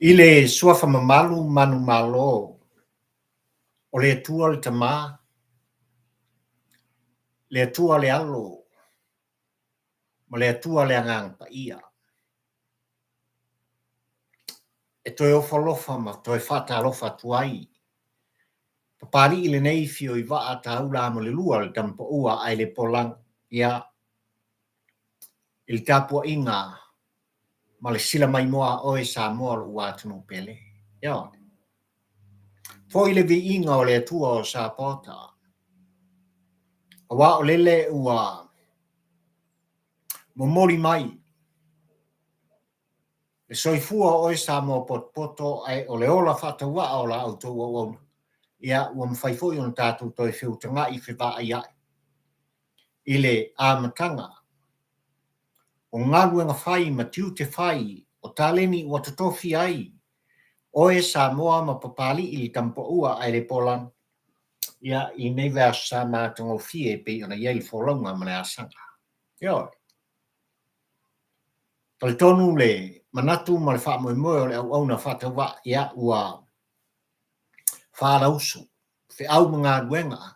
I le suafa mamalu manumalo o le Atua le Tama, le Atua le Alo ma le Atua le Agaga Paia. E toe ofo alofa ma toe faatalofa atu ai. Papalii lenei fio i vaa taula amo le lua le tama paua ae le polaga ia i le tapuaiga ma le sila maimoa a oe Samoa lou atunuu pele. Ioe. Foi le viiga o le Atua o Sapaota, aua o lele ua momoli mai le soifua o oe Samoa potopoto ae o le ola faatauvaa o la outou auauna, ia ua mafai foi ona tatou toe feutaga'i fevaaia'i i le amataga o galuega fai ma tiute fai o taleni ua totofia ai oe Samoa ma Papalii le Tama Paua ae le Polana, ia, i lenei vaiaso sa matagofie e pei ona i ai le folauga ma le asaga. Ioe. Talitonu le manatu ma le faamoemoe o le auauna faatauvaa, ia, ua faalausu feau ma galuega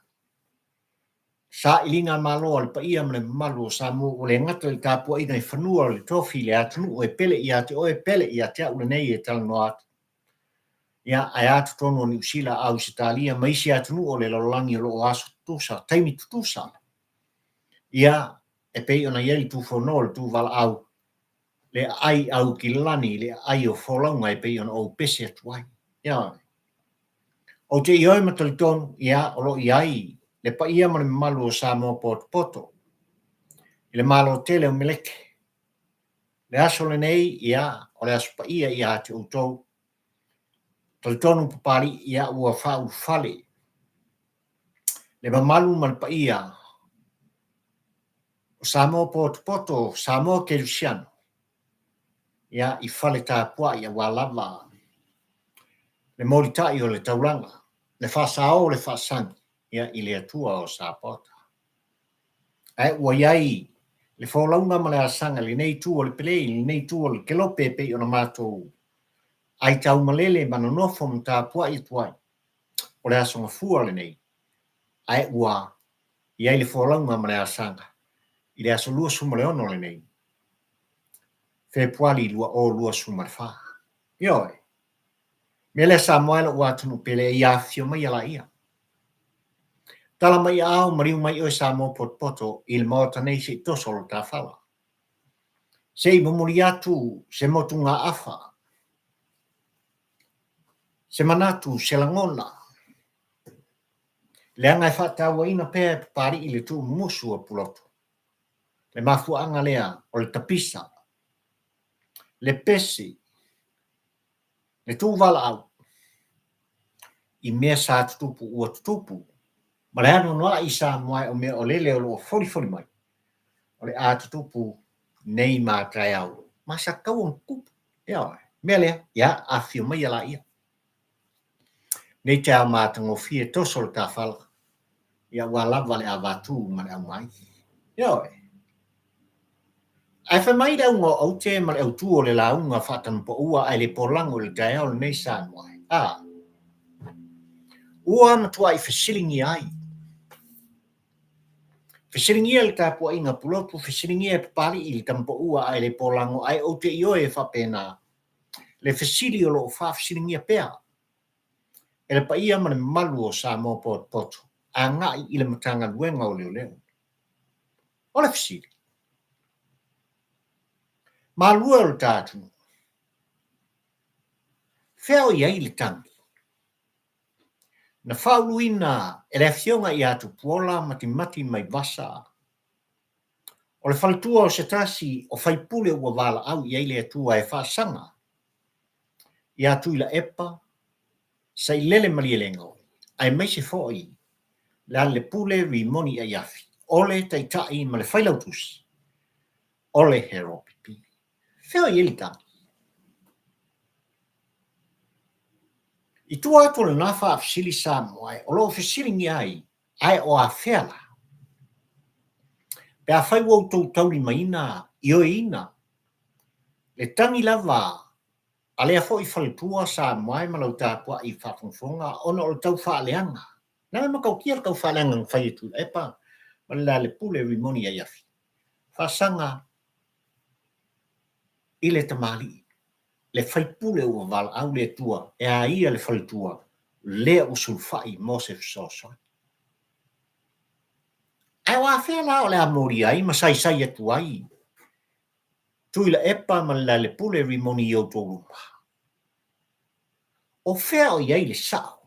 sailiga malo a le paia ma le mamalu o Samoa ua le gata i le tapuaiga i fanua o le tofi i le atunuu e pele ia te oe, pele ia te au lenei e talanoa atu. Ia, ae a totonu o Niu Sila, Ausetalia ma isi atunuu o le lalolagi o lo o aso tutusa, taimi tutusa. Ia, e pei ona i ai le tufono o le tuvalaau, le aai aukilani, le aai o folauga e pei ona ou pese atu ai. Ia, ou te ioe ma talitonu, ia, o lo o i ai le paia ma le mamalu o Samoa potopoto i le Malo tele o Meleke. Le aso lenei, ia, o le aso paia ia te outou. Talitonu Papalii, ia, ua faaulufale le mamalu ma le paia o Samoa potopoto, Samoa Kerisiano, ia, i fale tapuai aua lava le molitai o le taulaga, le faasao o le faasagi, ia, i le Atua o Sapaota. Ae ua i ai le folauga ma le asaga i lenei itu o le pelei, i lenei itu o le kelope e pei ona matou aitau malele ma nonofo ma tapuai atu ai, o le Aso Gafua lenei, ae ua i ai le folauga ma le asaga i le aso 26 lenei, Fepuali 2024. Ioe. Mea lea Samoa e lou atunuu pele e ia afifio mai laia. Tala mai aao maliu mai oe Samoa potopoto i le Maota nei se i toso lo ta fala. Se i momoli atu se motugaafa, se manatu, se lagona, leaga e faatauaina pea e Papalii le tuumumusu a Pulotu. Le mafuaaga lea o le tapisa, le pese, le tuuvalaau i mea sa tutupu ua tutupu ma le anoanoai i Samoa o mea o lele o lo o folifoli mai o le a tutupu nei ma taeao ma sa tatau ona tutupu. Ioe, mea lea, ia, afifio mai laia. Nei taeao matagofie toso le tafala, ia ua lava le avatu ma le aumai. Ioe. Ae fai mai le auga o aute ma le autu o le lauga faatamapaua ae le polago i le taeao lenei Samoa. A. Ua matuai fesiligia ai. Fesiligia le tapuaiga Pulotu, fesiligia e Papalii le tamapaua ae le polago ae ou te ioe e faapena le fesili o lo o faafesiligia pea e le paia ma le mamalu o Samoa potopoto agai i le Matagaluega o Leoleo. O le fesili, Malue o le ta atunuu, fea o i ai le tagi? Na faauluina e le Afioga ia Tupuola Matimati Maivasa o le faletua o se tasi o faipule ua valaau i ai le Atua e faasaga ia Tuilaepa Sailele Malielegaoi, aemaise foi Lealailepule Rimoni Aiafi, o le Taitai ma le Failautusi o le HRPP. Fea o i ai le tali? I tua atu o lena faafesili Samoa o lo o fesiligia ai, ae o afea la? Pe afai ua outou taulimaina, ioeina, le tagi lava A lea foi faletua Samoa e ma lau tapuai faafogafoga ona o le tau faaleaga. Leaga e matautia le tau faaleaga na fai e Tuilaepa ma le Lealepule Rimoni Aiafi. Faasaga i le tamalii, le faipule ua valaau le Atua e a ia le faletua lea ua sulufai mo se fesoasoani. Ae o afea la o le a molia ai ma saisai atu ai Tuilaepa ma le Lealepule Rimoni i outou luma? O fea o i ai le sao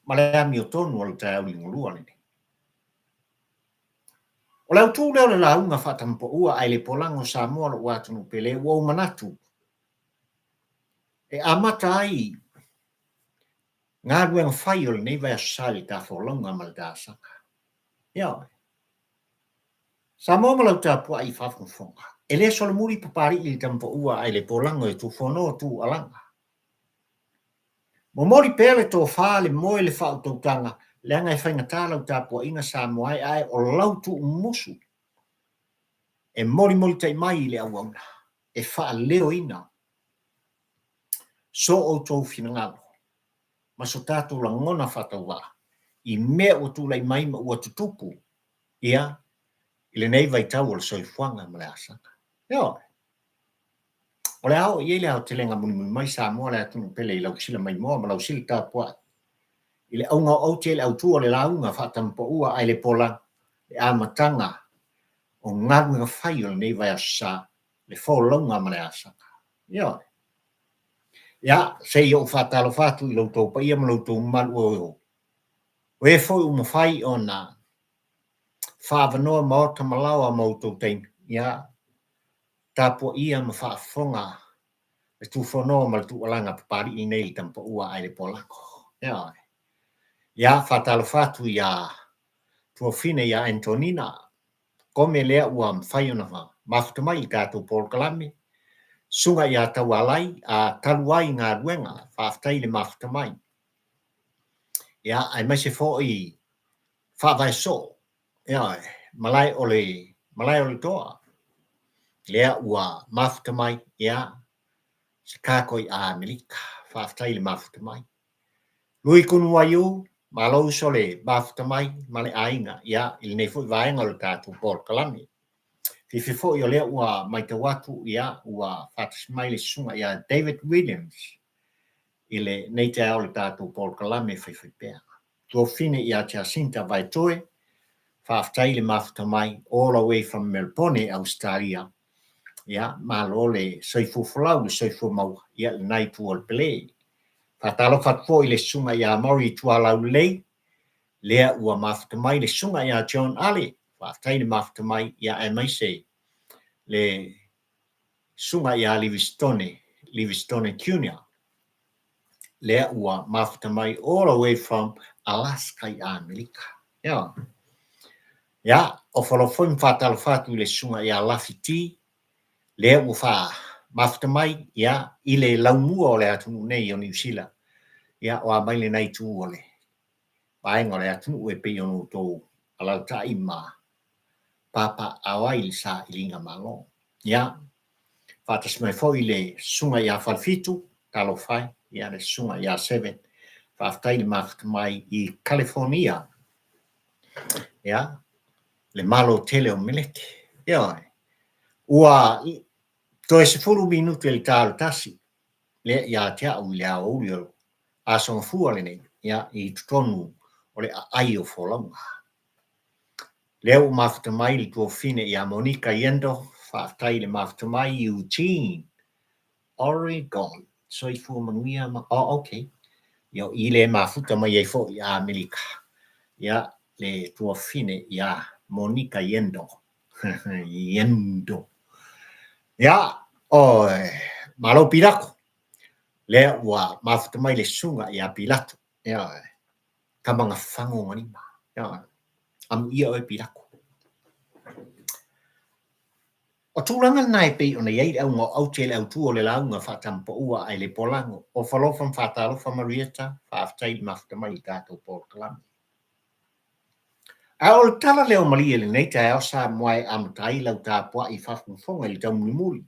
ma le amiotonu o le taeao liugalua lenei? O le autu lea o le lauga faatamapaua ae le polago Samoa lou atunuu pele ua ou manatu e amata ai galuega fai o lenei vaiaso sa i le ta folauga ma le ta asaga. Ioe. Samoa ma lau tapuai faafogafoga, e le solomuli Papalii i le tamapaua ae le polago e tufono tu alaga. Momoli pea le tofa, le moe, le faautautaga, leaga e faigata lau tapuaiga Samoa e ae o lau tuumusu e molimolitai mai i le auauna e faaleoina so outou finagalo ma so tatou lagona faatauvaa i mea ua tulai mai ma ua tutupu ia i lenei vaitau o le soifuaga ma le asaga. Ioe. O le a oo i ai le aotelega mulimuli mai Samoa le atunuu pele i lau sila maimoa ma lau sila tapuai i le auga o aute le autu o le lauga faatamapaua ae le pola le amataga o galuega fai o lenei vaiaso sa le folauga ma le asaga. Ioe. Ia, se i ou faatalofa atu i lo outou paia ma lo outou mamalu o o e foi ua mafai ona faaavanoa maota ma laoa ma outou taimi, ia, tapuaia ma faafofoga le tufonoa ma le tuualaga Papalii lenei i le Tamapaua ae le Poalako. Ioe. Ia, faatalofa atu iā Tuafine iā Antonina Kome lea ua mafai ona mafuta mai i le tatou polokalame, Susuga iā Taualai a talu ai galuega, faafetai i le mafuta mai. Ia, aemaise foi Faavae Soo, ioe, malae o le malae o le toa, lea ua mafuta mai, ia, Chicago i Amerika. Faafetai i le mafuta mai. Lui Kunuwaiu, malo uso le mafuta mai ma le aiga, ia, i lenei foi vaega o le tatou polokalame. Fiafia foi o lea ua matau atu, ia, ua faatasi mai le susuga ia David Williams i lenei taeao o le tatou polokalame faifaipea. Tuafafine ia Jacinta Vaetoe, faafetai le mafuta mai all the way from Melbourne, Ausetalia. Ia, malo le soifua folau, le soifua maua, ia lena itu o le pele. Faatalofa atu foi i le susuga ia Maury Tualaulelei, lea ua mafuta mai le susuga ia John Ale, faafetai le mafuta mai, ia aemaise le susuga ia Livistone, Livistone Junior, lea ua mafuta mai all the way from Alaska i Amerika. Ia, ia ofa loa foi ma faatalofa atu i le susuga ia Lafi T, lea ua fa mafuta mai ia i le laumua o le atunuu nei o Niu Sila. Ia, o a mai lena itu o le vaega o le atunuu e pei ona outou alaalatai ma papaaao ai i le sailiga malo. Ia, faatasi mai foi le susuga ia Falefitu, talofa e, ia le susuga ia Seven. Faafetai le mafuta mai i California. Ia, le malo tele o Melete. Ioe. Ua toe 10 minute i le ta o le tasi, lea ia te au i le aoauli o Aso Gafua lenei, ia, i totonu o le aai o folauga. Lea ua mafuta mai le tuafafine ia Monica Yendo, faafetai i le mafuta mai Eugene, Oregon. Soifua manuia ma, oh ok, ia o i lea e mafuta mai ai foi i Amerika, ia le tuafafine ia Monica Yendo. Yendo. Ia, oi, malo Pilato. Lea ua mafuta mai le susuga ia Pilato. Ia, tama na fago ma lima. Ia, amuia oe Pilato. O tulaga lena e pei ona i ai le auga o aute le autu o le lauga faatamapaua ae le polago. Ofa alofa ma faatalofa Marieta, faafetai i le mafuta mai i le tatou polokalame. A o le tala lea o Malie i lenei taeao Samoa e amata ai lau tapuai faafogafoga i le taumulimuli.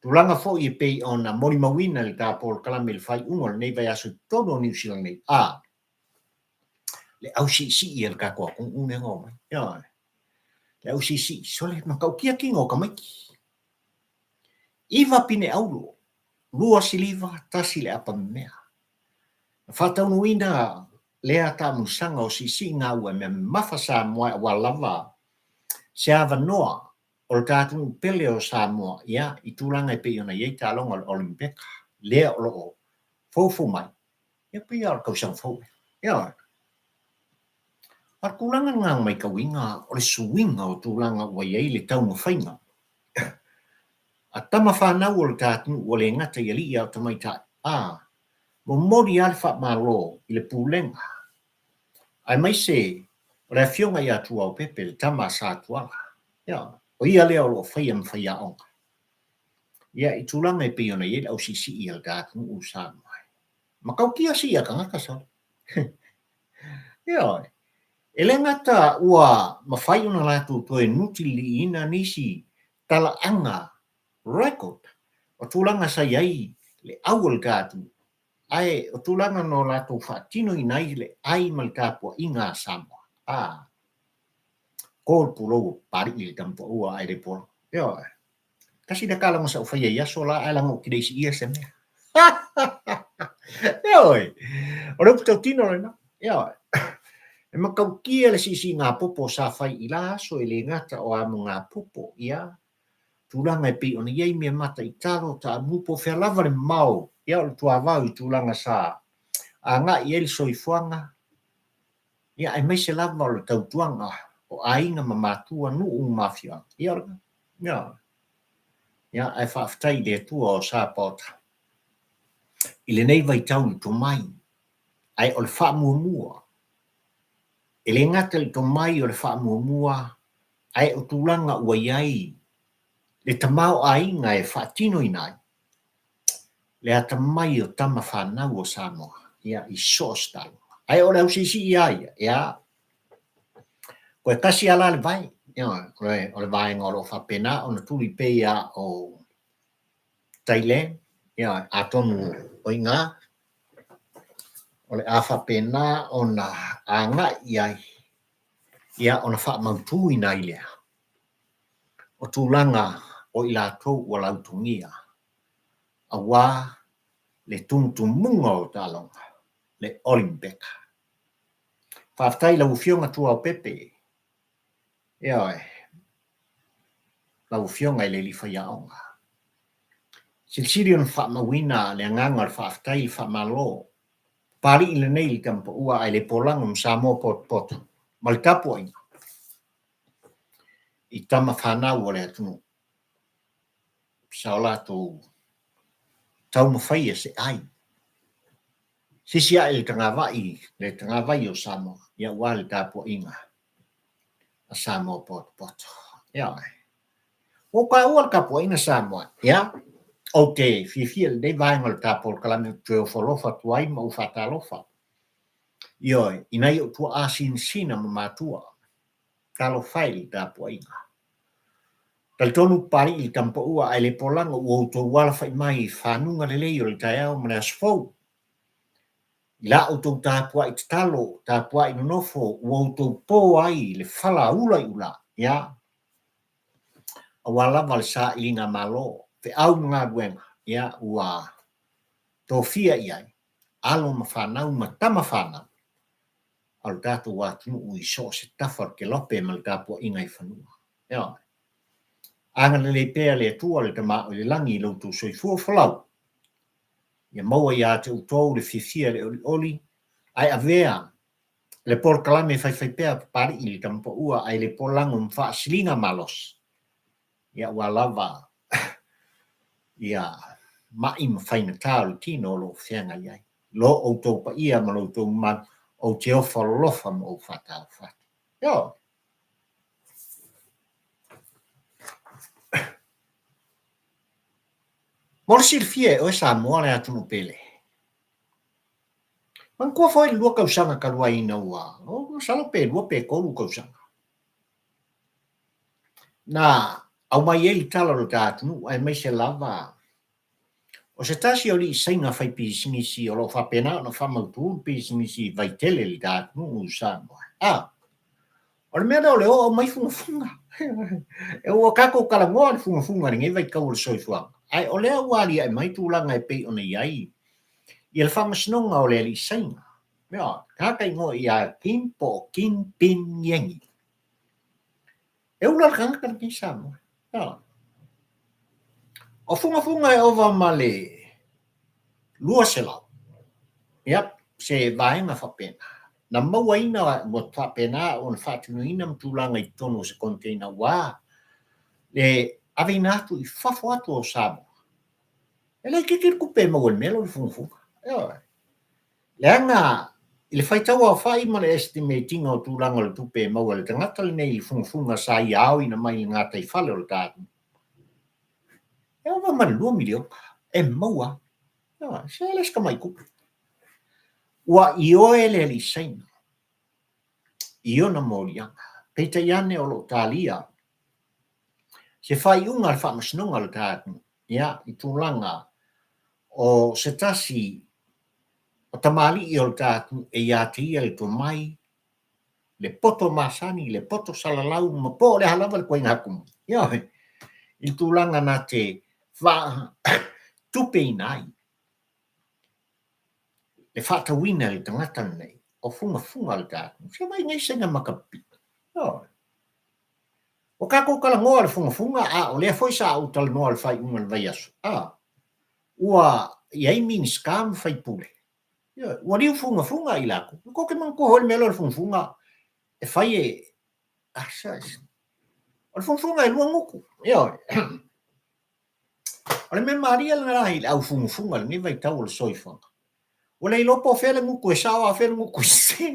Tulaga foi e pei ona molimauina i le ta polokalame i le faaiuga o lenei vaiaso i totonu o Niu Sila nei, a le ausiisii a le tatou atunuu lea na omai. Ioe. Le ausiisii, sole, matautia tino o tamaiti. Iva pine auro, lua siliva, tasi le apa memea. Na faataunuuina lea taamulisaga o siisiiga ua mea mamafa Samoa aua lava se avanoa o le ta atunuu pele o Samoa, ia, i tulaga e pei ona i ai taaloga o le Olimpeka, lea o lo o foufou mai, ia pei lava o le tausaga fou ea. Ioe. A o le tulaga lena na matauina, o le suiga o tulaga ua i ai le taumafaiga a tama fanau o le ta atunuu ua le gata i alii a o tamaitai, a momoli lava le faamalo i le pulega aemaise o le Afioga ia Tuaopepe, le tama a Sa Tuala. Ia, o ia lea o lo o faia ma faiaoga. Ia, i tulaga e pei ona i ai le ausiisii a le ta atunuu o Samoa. Matautia sii a tagata sole. Ioe. E le gata ua mafai ona latou toe nutililiina nisi talaaga record o tulaga sa i ai le au o le ta atunuu, ae o tulaga na o latou faatinoina ai le ai ma le tapuaiga a Samoa. A, ko le pulou o Papalii i le tama paua ae le pola. Ioe. Tasi lea taloga sa ou faia i aso la, ae leaga ou te le i siia se mea. Ioe. O le upu tautino lena. Ioe. E matautia le siisiiga popo sa fai i la aso e le gata o amoga popo, ia, tulaga e pei ona i ai mea mata i talo, taamu po o fea lava le mamao, ia o le tuavao i tulaga sa agai i ai le soifuaga, ia aemaise lava o le tautuaga o aiga ma matua, nuu ma afioaga. Ia o le, ia, ia ae faafetai i le Atua o Sapaota i lenei vaitau i tomai, ae o le faamuamua, e le gata i le tomai o le faamuamua, ae o tulaga ua i ai le tamaoaiga e faatinoina ai le atamai o tama fanau o Samoa, ia, i so o se taaloga. Ae o le ausiisii lava ia, ia, toe tasi lava la le vae, ia, o le vaega o lo o faapena ona tuli pei lava o Thailand, ia, atonu o i ina o le a faapena ona agai i ai, ia, ona faamautuina ai lea o tulaga o i latou ua lautogia aua le tumutumuga o taaloga, le Olimpeka. Faafetai i lau Afioga Tuaopepe, ioe, lau Afioga i le Alii Faiaoga. Silisili ona faamauina le agaga o le faafetai i le faamalo Papalii lenei i le tama paua ae le polago ma Samoa potopoto ma le tapuaiga i tama fanau o le atunuu sa o latou taumafaia se ai. Sisi ae le tagavai, le tagavai o Samoa, ia aua le tapuaiga a Samoa potopoto. Ioe. Ua ou taua le tapuaiga Samoa, ia, ou te fiafia i lenei vaega o le ta polokalame ou te toe ofo alofa atu ai ma ou faatalofa. Ioe, i nai ou tuaa sinasina ma matua, talofa e i le tapuaiga. Talitonu Papalii i le tama paua ae le polago ua outou alafai mai i fanuga lelei o le taeao ma le aso fou. I la outou tapuai tatalo, tapuai nonofo, ua outou po ai le fala ula i ula, ia, aua lava le sailiga malo, feau ma galuega, ia, ua tofia i ai alo ma fanau ma tama fanau a lo tatou atunuu i so o se tafa o le kelope ma le tapuaiga i fanua. Ioe. Agalelei pea le Atua le Tama o i le lagi i lo outou soifua folau, ia maua ia te outou le fiafia le olioli, ae avea le polokalame faifaipea a Papalii i le Tama Paua ae le polago ma faasiliga malosi, ia aua lava ia ma'i ma faigata o le tino o lo o feagai ai. Lo outou paia ma lo outou mamalu, ou te ofo alofa ma ou faatalofa atu. Ioe. Mo le silafia e oe Samoa le atunuu pele. Manatua foi le lua tausaga talu ai ina ua, oh, masalo pe lua pe tolu tausaga. Na Aumai ai le tala o le ta atunuu aemaise lava o se tasi o alii Saina faipisinisi o lo o faapena ona faamautu le pisinisi vaitele i le ta atunuu i Samoa. A o le mea lea o le o aumai fugafuga. E ua tatou talanoa i le fugafuga i lenei vaitau o le soifuaga, ae o lea ua aliae mai tulaga e pei ona i ai ia le faamasinoga o le alii Saina. Ioe, tagata igoa ia Kim po o Kim Pin Yengi. E ula le tagata lenei Samoa. Ioe. O fugafuga e ova ma le 200, yep, se vaega faapena, na mauaina ua faapena ona faatinoina ma tulaga i totonu o se container aua le aveina atu i fafo atu o Samoa. E le itiiti le tupe e maua i le mea lea o le fugafuga. Ioe. Leaga i le faitauaofai ma le estimate ina o tulaga o le tupe e maua e le tagata lenei i le fugafuga sa ia aoina mai i le gataifale o le ta atunuu, e ova ma le $2 miliona e maua ai. Se le se tamai tupe. Ua ioe le alii Saina i ona moliaga, peitai ane o lo o talia se faaiuga a le Faamasinoga o le ta atunuu, ia, i tulaga o se tasi o tamalii o le ta atunuu e ia te ia le tomai, le poto masani, le poto salalau ma po o le a lava le ituaiga tomai, ioe, i le tulaga na te faatupeina ai le faatauina e le tagata lenei o fugafuga a le ta atunuu. Se vaai nei Saina matapipii, ioe. Ua tatou talanoa i le fugafuga, a o lea foi sa ou talanoa i le faaiuga o le vaiaso, a, ua i ai Minisita ma faipule, ioe, ua liu fugafuga i latou. Tou te manatua foi le mea lea o le fugafuga e fai e, a, o le fugafuga e lua gutu, ioe. O le mea malie lena i le au fugafuga i lenei vaitau o le soifuaga. Ua le iloa po o fea le gutu e sao a o fea le gutu e sese.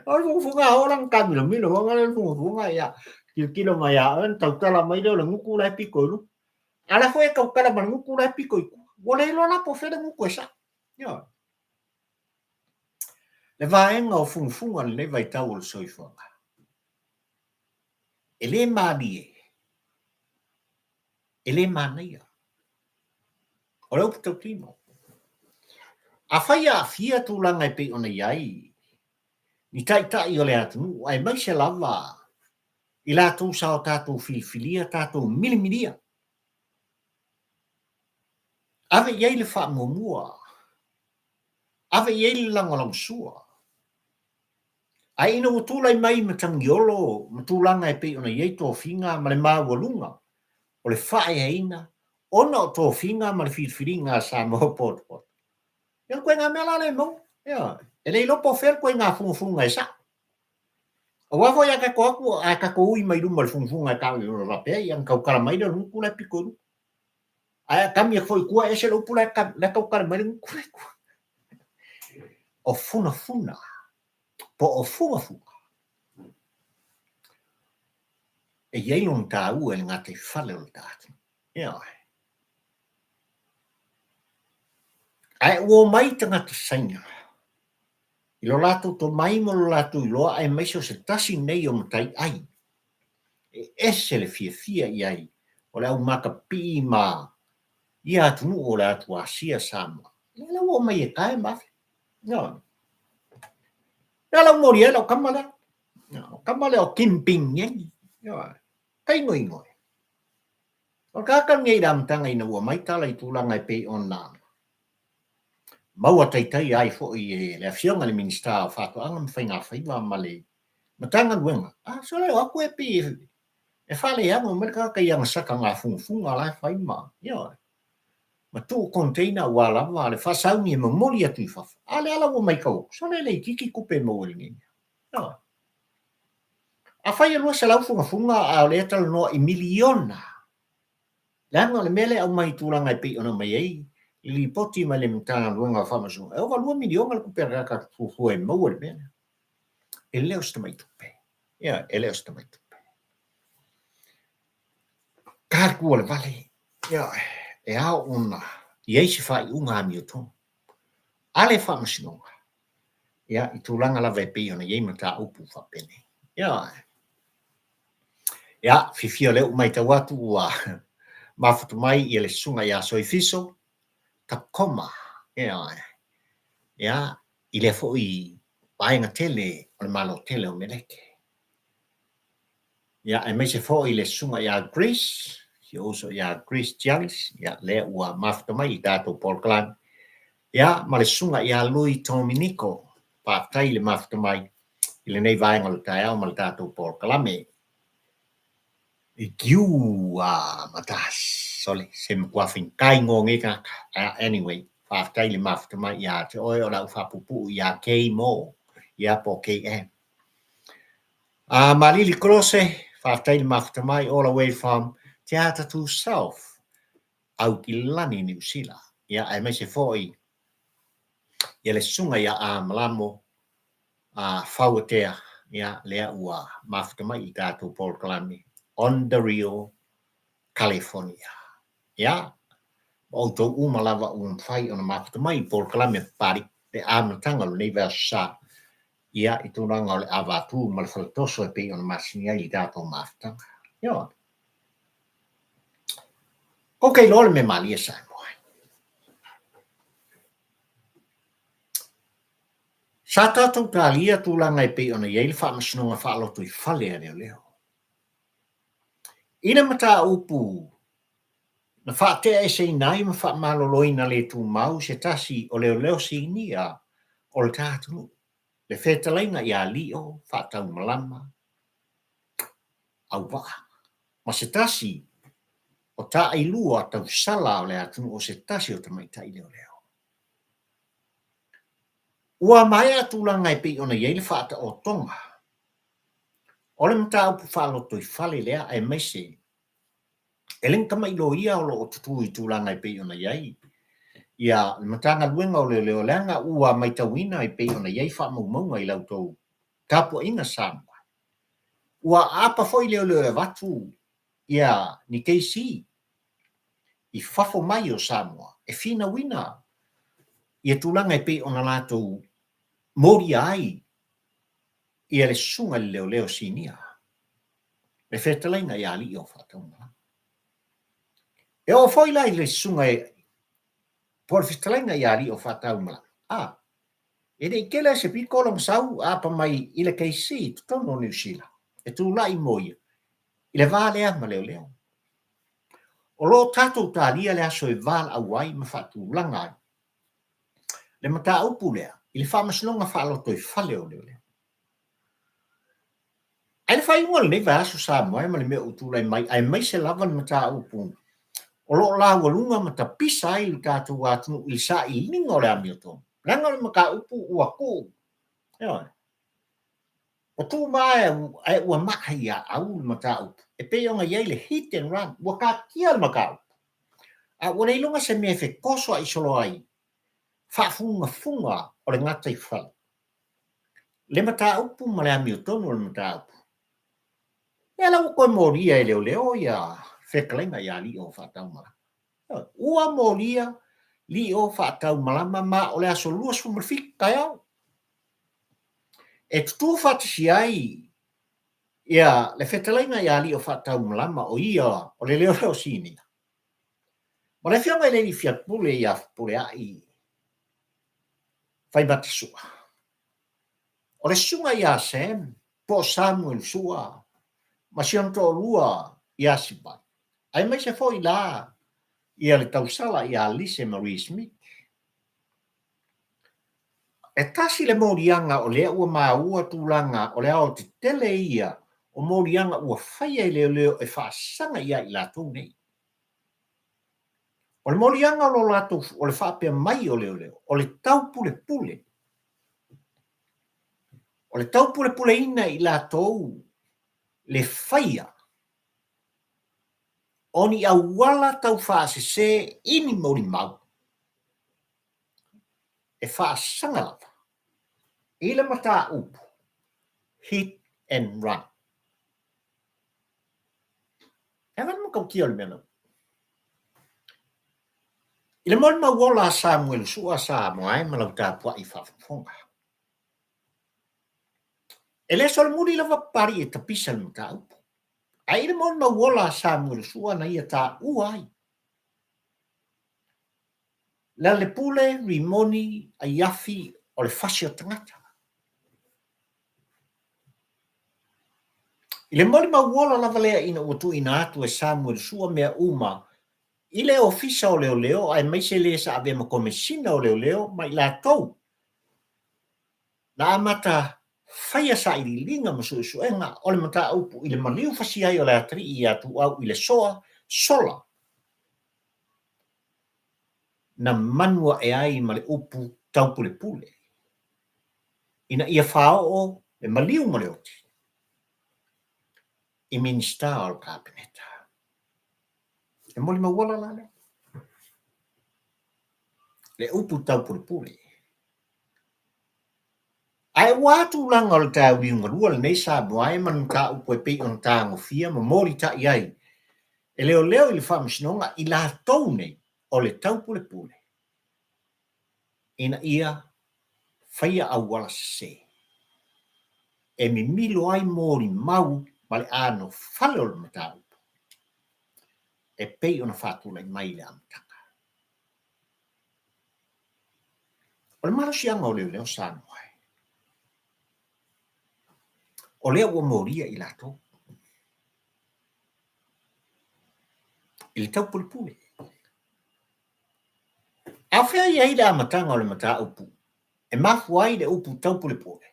O le fugafuga a oo la ina taamilomilo foi lea le fugafuga, ia tilotilo mai ia oe ona tautala mai lea o le gutu la e pito i luga. A o la foi e tautala ma le gutu la e pito i tua. Ua le iloa la po o fea le gutu e sao. Ioe. Le vaega o fugafuga i lenei vaitau o le soifuaga, e le malie, e le manaia. O le upu tautino, afai e aafia tulaga e pei ona i ai ni taitai o le atunuu aemaise lava i latou sa o tatou filifilia, tatou milimilia, ave i ai le faamuamua, ave i ai le lagolagosua, ae ina ua tulai mai matagiolo ma tulaga e pei ona i ai tofiga ma le maualuga o le faaeaina ona o tofiga ma le filifiliga a Samoa potopoto. Ia o le ituaiga mea la lea e maua. Ioe. E le iloa po o fea le ituaiga fugafuga e sao. Aua foi a tatou atu ae tatou ui mai luma o le fugafuga e taofi faapea, ia ona tautala mai lea o le gutu la e pito i luga. Ae a kami atu foi i tua, ese le upu la e tautala mai le gutu la i tua. O funafuna po o fugafuga e i ai lona taua i le gataifale o le ta atunuu. Ioe. Ae ua omai tagata Saina i lo latou tomai ma lo latou iloa aemaise o se tasi nei o mataiai e ese le fiafia i ai o le au makapipii ma ia atunuu o le atu Asia Samoa. Lea la ua omai e tae ma afe. Ioe. Lea la ua moli ai lau tama lea. O tama lea o Kim Ping Yang. Ioe. Tainoinoi. O le tagata lenei i le amataga ina ua aumai tala i tulaga e pei ona maua taitaia ai foi e le Afioga i le Minisita o Faatoaga ma Faigafaiva ma le Matagaluega, a sole o atu e pei e faaleano mai le tagata i ana saka gafugafuga la e fai ma, ioe, ma tuu container aua lava le faasauni e momoli atu i fafo. A lea la ua matau atu, sole le itiiti tupe e maua i lenei mea. Ioe. Afai e 200 fugafuga a o lea e talanoa i miliona, leaga o le mea lea e aumai i tulaga e pei ona aumai ai le lipoti mai le Matagaluega o Faamasinoga, e ova 2 miliona le tupe a le tagata fuafua e maua i le mea lea. E le o se tamai tupe. Ioe, e le o se tamai tupe. Ta le tua o le vale, ioe, e ao ona i ai se faaiuga amiotonu a le Faamasinoga ia, i tulaga lava e pei ona i ai mataupu faapenei. Ioe. Ia, fiafia o lea ua matau atu ua mafuta mai ia le susuga ia Soifiso Tacoma, ioe, ia, i lea foi vaega tele o le Malo tele o Meleke. Ia, aemaise foi le susuga ia Greece, si ou uso ia Greece Giannis, ia, lea ua mafuta mai i tatou polokalame. Ia, ma le susuga ia Lui Dominico, faafetai le mafuta mai i lenei vaega o le taeao ma le tatou polokalame. Giu a matas, sole, se matua faigata igoa o nei tagata. Anyway, faafetai le mafuta mai ia te oe o le au faapuupuu ia K Mo, ia po o KM. Malili Kolose, faafetai le mafuta mai all the way from Te Atatū South, Aukilani, Niu Sila. Ia, aemaise foi ia le susuga ia A Malamo a Fauatea, ia, lea ua mafuta mai i tatou polokalame on the real California. Ia, ma outou uma lava ua mafai ona mafuta mai i polokalame a Papalii, le amataga o lenei vaiaso sa, ia, i tulaga o le avatū ma le faletoso e pei ona masani ai i tatou mafutaga. Ioe. Ok, iloa le mea malie Samoa. Sa tatou talia tulaga e pei ona i ai le faamasinoga faalotoifale a leoleo. I le mataupu na faateaeseina ai ma faamaloloina le tumau se tasi o leoleo sinia o le ta atunuu, le fetalaiga ia Lio Faataumalama Auvaa, ma se tasi o taailua tausala o le atunuu o se tasi o tamaitai leoleo. Ua maea tulaga e pei ona i ai le faataotoga o le mataupu faalotoifale lea aemaise e le ni tamai loia o lo o tutū i tulaga e pei ona i ai ia le Matagaluega o Leoleo leaga ua matauina e pei ona i ai faamaumauga i la outou tapuaiga Samoa. Ua aapa foi leoleo e avatu ia ni keisi i fafo mai o Samoa e finauina ia tulaga e pei ona latou molia ai ia le susuga i le leoleo sinia, le fetalaiga ia Alii o Faataumalama. E oo foi la i le susuga po o le fetalaiga ia Alii o Faataumalama, a, e le i tele se pito lona sau aapa mai i le keisi i totonu o Niu Sila e tulai mo ia i le va lea ma leoleo. O lo o tatou talia le aso e valaau ai ma faatulaga ai le mataupu lea i le faamasinoga faalotoifale o leoleo. Ae le faaiuga o lenei vaiaso Samoa e ma le mea ua tulai mai aemaise lava le mataupu o lo o laualuga ma tapisa ai le tatou atunuu i le sailiga o le amiotonu. Leaga o le mataupu ua tuu, ioe, ua tuu ma ae ua maa ia au le mataupu e pei ona i ai le hit and run, ua taatia le mataupu. A ua le iloga se mea e fetosoa'i solo ai faafugafuga o le gataifale le mataupu ma le amiotonu o le mataupu. Ia la ua toe molia e leoleo ia fetalaiga ia Lio Faataumalama. Ua molia Lio Faataumalama ma o le aso 27 taeao e tutū faatasi ai ia le fetalaiga ia Lio Faataumalama o ia o le leoleo sinia ma le afioga i le alii fiapule ia Fepuleai Faimatasua. O le susuga ia Sam po o Samuel Sua ma si ona toalua ia Sivai, aemaise foi la ia le tausala ia Lise Marie Smith. E tasi le moliaga o lea ua maua tulaga o le aoaotetele ia o moliaga ua faia e leoleo e faasaga ia i latou nei. O le moliaga o lo latou, o le faapea mai o leoleo, o le taupulepule. O le taupulepuleina i latou le faia o ni auala taufaasese i ni molimau e faasaga lava i le mataupu hit and run. E avatu matautia o le mea lea. I le molimau ola a Samuelu Sua Samoa e ma lau tapuai faafofoga. E le solomuli lava Papalii e tapisa le mataupu. Ae i le molimau ola a Samuele Sua na ia taua ai Lealepule, Rimoni, Aiafi o le fasi o tagata. I le molimau ola lava lea ina ua tuuina atu e Samuele Sua mea uma i le Ofisa o Leoleo aemaise le sa avea ma Komesina o Leoleo ma i latou na amata faia sailiiliga ma suesuega o le mataupu i le maliu fasi ai o le atalii ia Tuuau i le soa sola na manu ae ai ma le upu taupulepule ina ia faaoo le maliu ma le oti i Minisita o le Kapeneta. E molimau ola la lea. Le upu taupulepule. Ae ua a tulaga o le taeauliugalua lenei Samoa e ma le mataupu e pei ona tagofia ma molitai ai e leoleo i le Faamasinoga i latou nei o le taupulepule ina ia faia auala sese e mimilo ai molimau ma le anofale o le mataupu e pei ona faatulai mai i le amataga. O le malosiaga o leoleo Samoa e, o lea ua molia i latou i le taupulepule. A o fea i ai le amataga o le mataupu e mafua ai le upu taupulepule?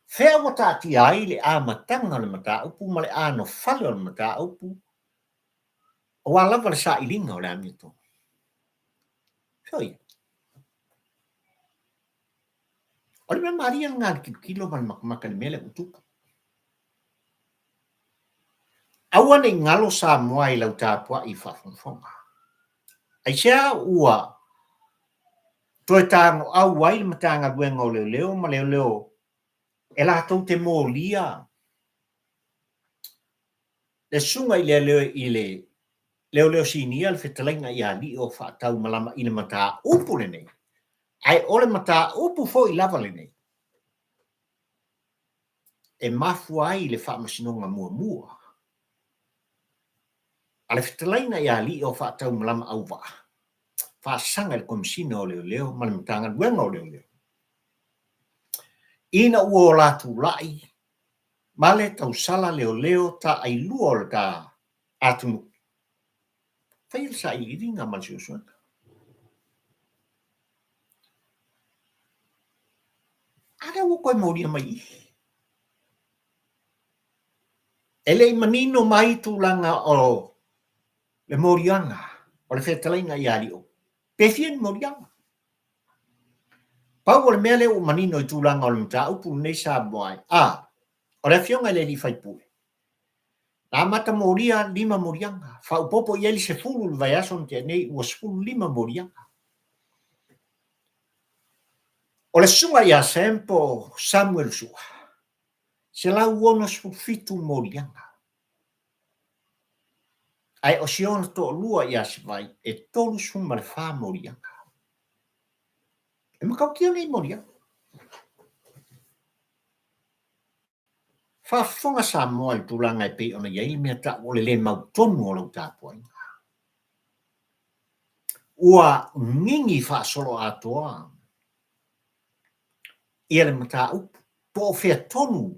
Fea ua taatia ai le amataga o le mataupu ma le anofale o le mataupu aua lava le sailiga o le amiotonu? Fea o i ai? O le mea malie lena i le tilotilo ma le makamaka i le mea lea ua tupu. Aua ne i galo Samoa i lau tapuai faafogafoga. Aisea ua toe tagoau ai le Matagaluega o Leoleo ma Leoleo e latou te molia le susuga i le i le Leoleo Sinia le fetalaiga ia Lio Faataumalama i le mataupu lenei, ae o le mataupu foi lava lenei e mafua ai le faamasinoga muamua a le fetalaiga ia Lio Faataumalama Auvaa faasaga i le Komesina o Leoleo ma le Matagaluega o Leoleo ina ua ola tulai ma le tausala leoleo taailua o le ta atunuu. Faia le sailiiliga ma le suesuega. A lea ua toe molia mai i i. E le i manino mai tulaga o le moliaga o le fetalaiga ia Lio. Pe fia ni moliaga? Pau o le mea lea ua manino i tulaga o le mataupu lenei Samoa e, a, o le afioga i le alii faipule, na amata molia lima moliaga, faaopoopo i ai le 10 i le vaiaso na tea nei, ua 15 moliaga. O le susuga ia Sam po o Samuel Sua, 167 moliaga. Ae o si ona toalua ia Sivai e 34 moliaga. E matautia nei moliaga. Faafofoga Samoa i le tulaga e pei ona i ai le mea tau o le le mautonu o lau tapuaiga. Ua gigi faasoloatoa ia le mataupu po o fea tonu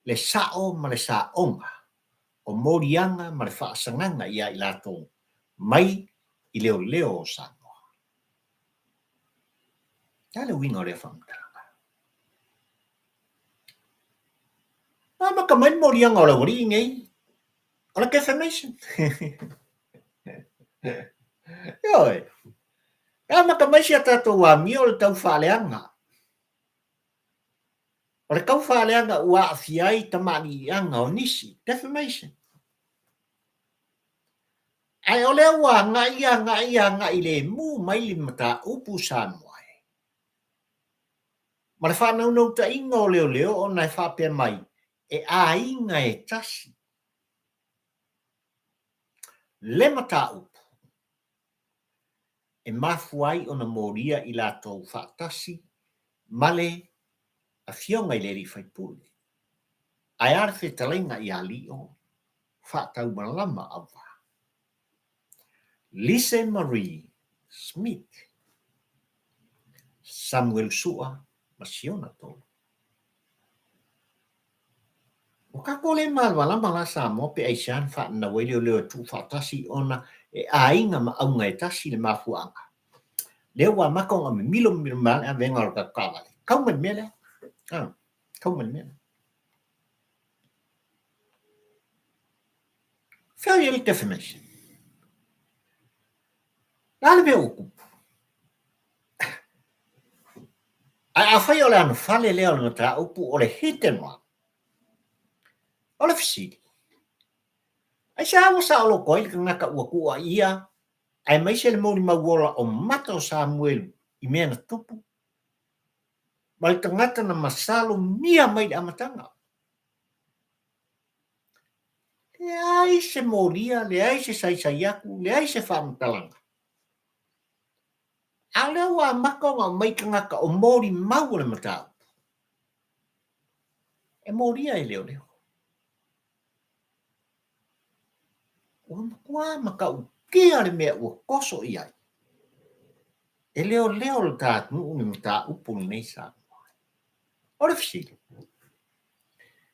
le sao ma le saoga o moliaga ma le faasagaga ia i latou mai i leoleo o Samoa. O le a le uiga o lea faamatalaga? Na amata mai le moliaga o le aualii nei, o le defamation. Ioe. Na amata mai si a tatou amio o le tau faaleaga. O le tau faaleaga ua aafia ai tamaliiaga o nisi, defamation. Ae o lea ua agai, agai, agai lemu mai le mataupu Samoa e. Ma le faanaunautaiga o leoleo ona e faapea mai, e aiga e tasi le mataupu e mafua ai ona molia i latou faatasi ma le Afioga i le Alii Faipule. Ae a le fetalaiga ia Lio Faataumalama Auvaa? Lise Marie Smith, Samuelu Sua ma Siona Tolu. Ua tatou le malamalama la Samoa pe aisea na faananau ai leoleo e tuufaatasi ona e aiga ma auga e tasi le mafuaaga. Lea ua amata ona mimilo mimilo mai le avega o le tatou taavale. Tau mai le mea lea. Ah, tau mai le mea lea. Fea o i ai le defamation? Le a le mea ua tupu? Ae afai o le anofale lea o le mataupu o le hit and run, o le fesili, aisea ua saoloto ai le tagata ua tuuaia aemaise le molimau ola o mata o Samuelu i mea na tupu ma le tagata na masalomia mai i le amataga? Leai se molia, leai se saisai atu, leai se faamatalaga. A o lea ua amata ona aumai tagata o molimau o le mataupu e molia e leoleo. Ua matua matautia le mea ua toso i ai e leoleo le ta atunuu le mataupu lenei Samoa. O le fesili,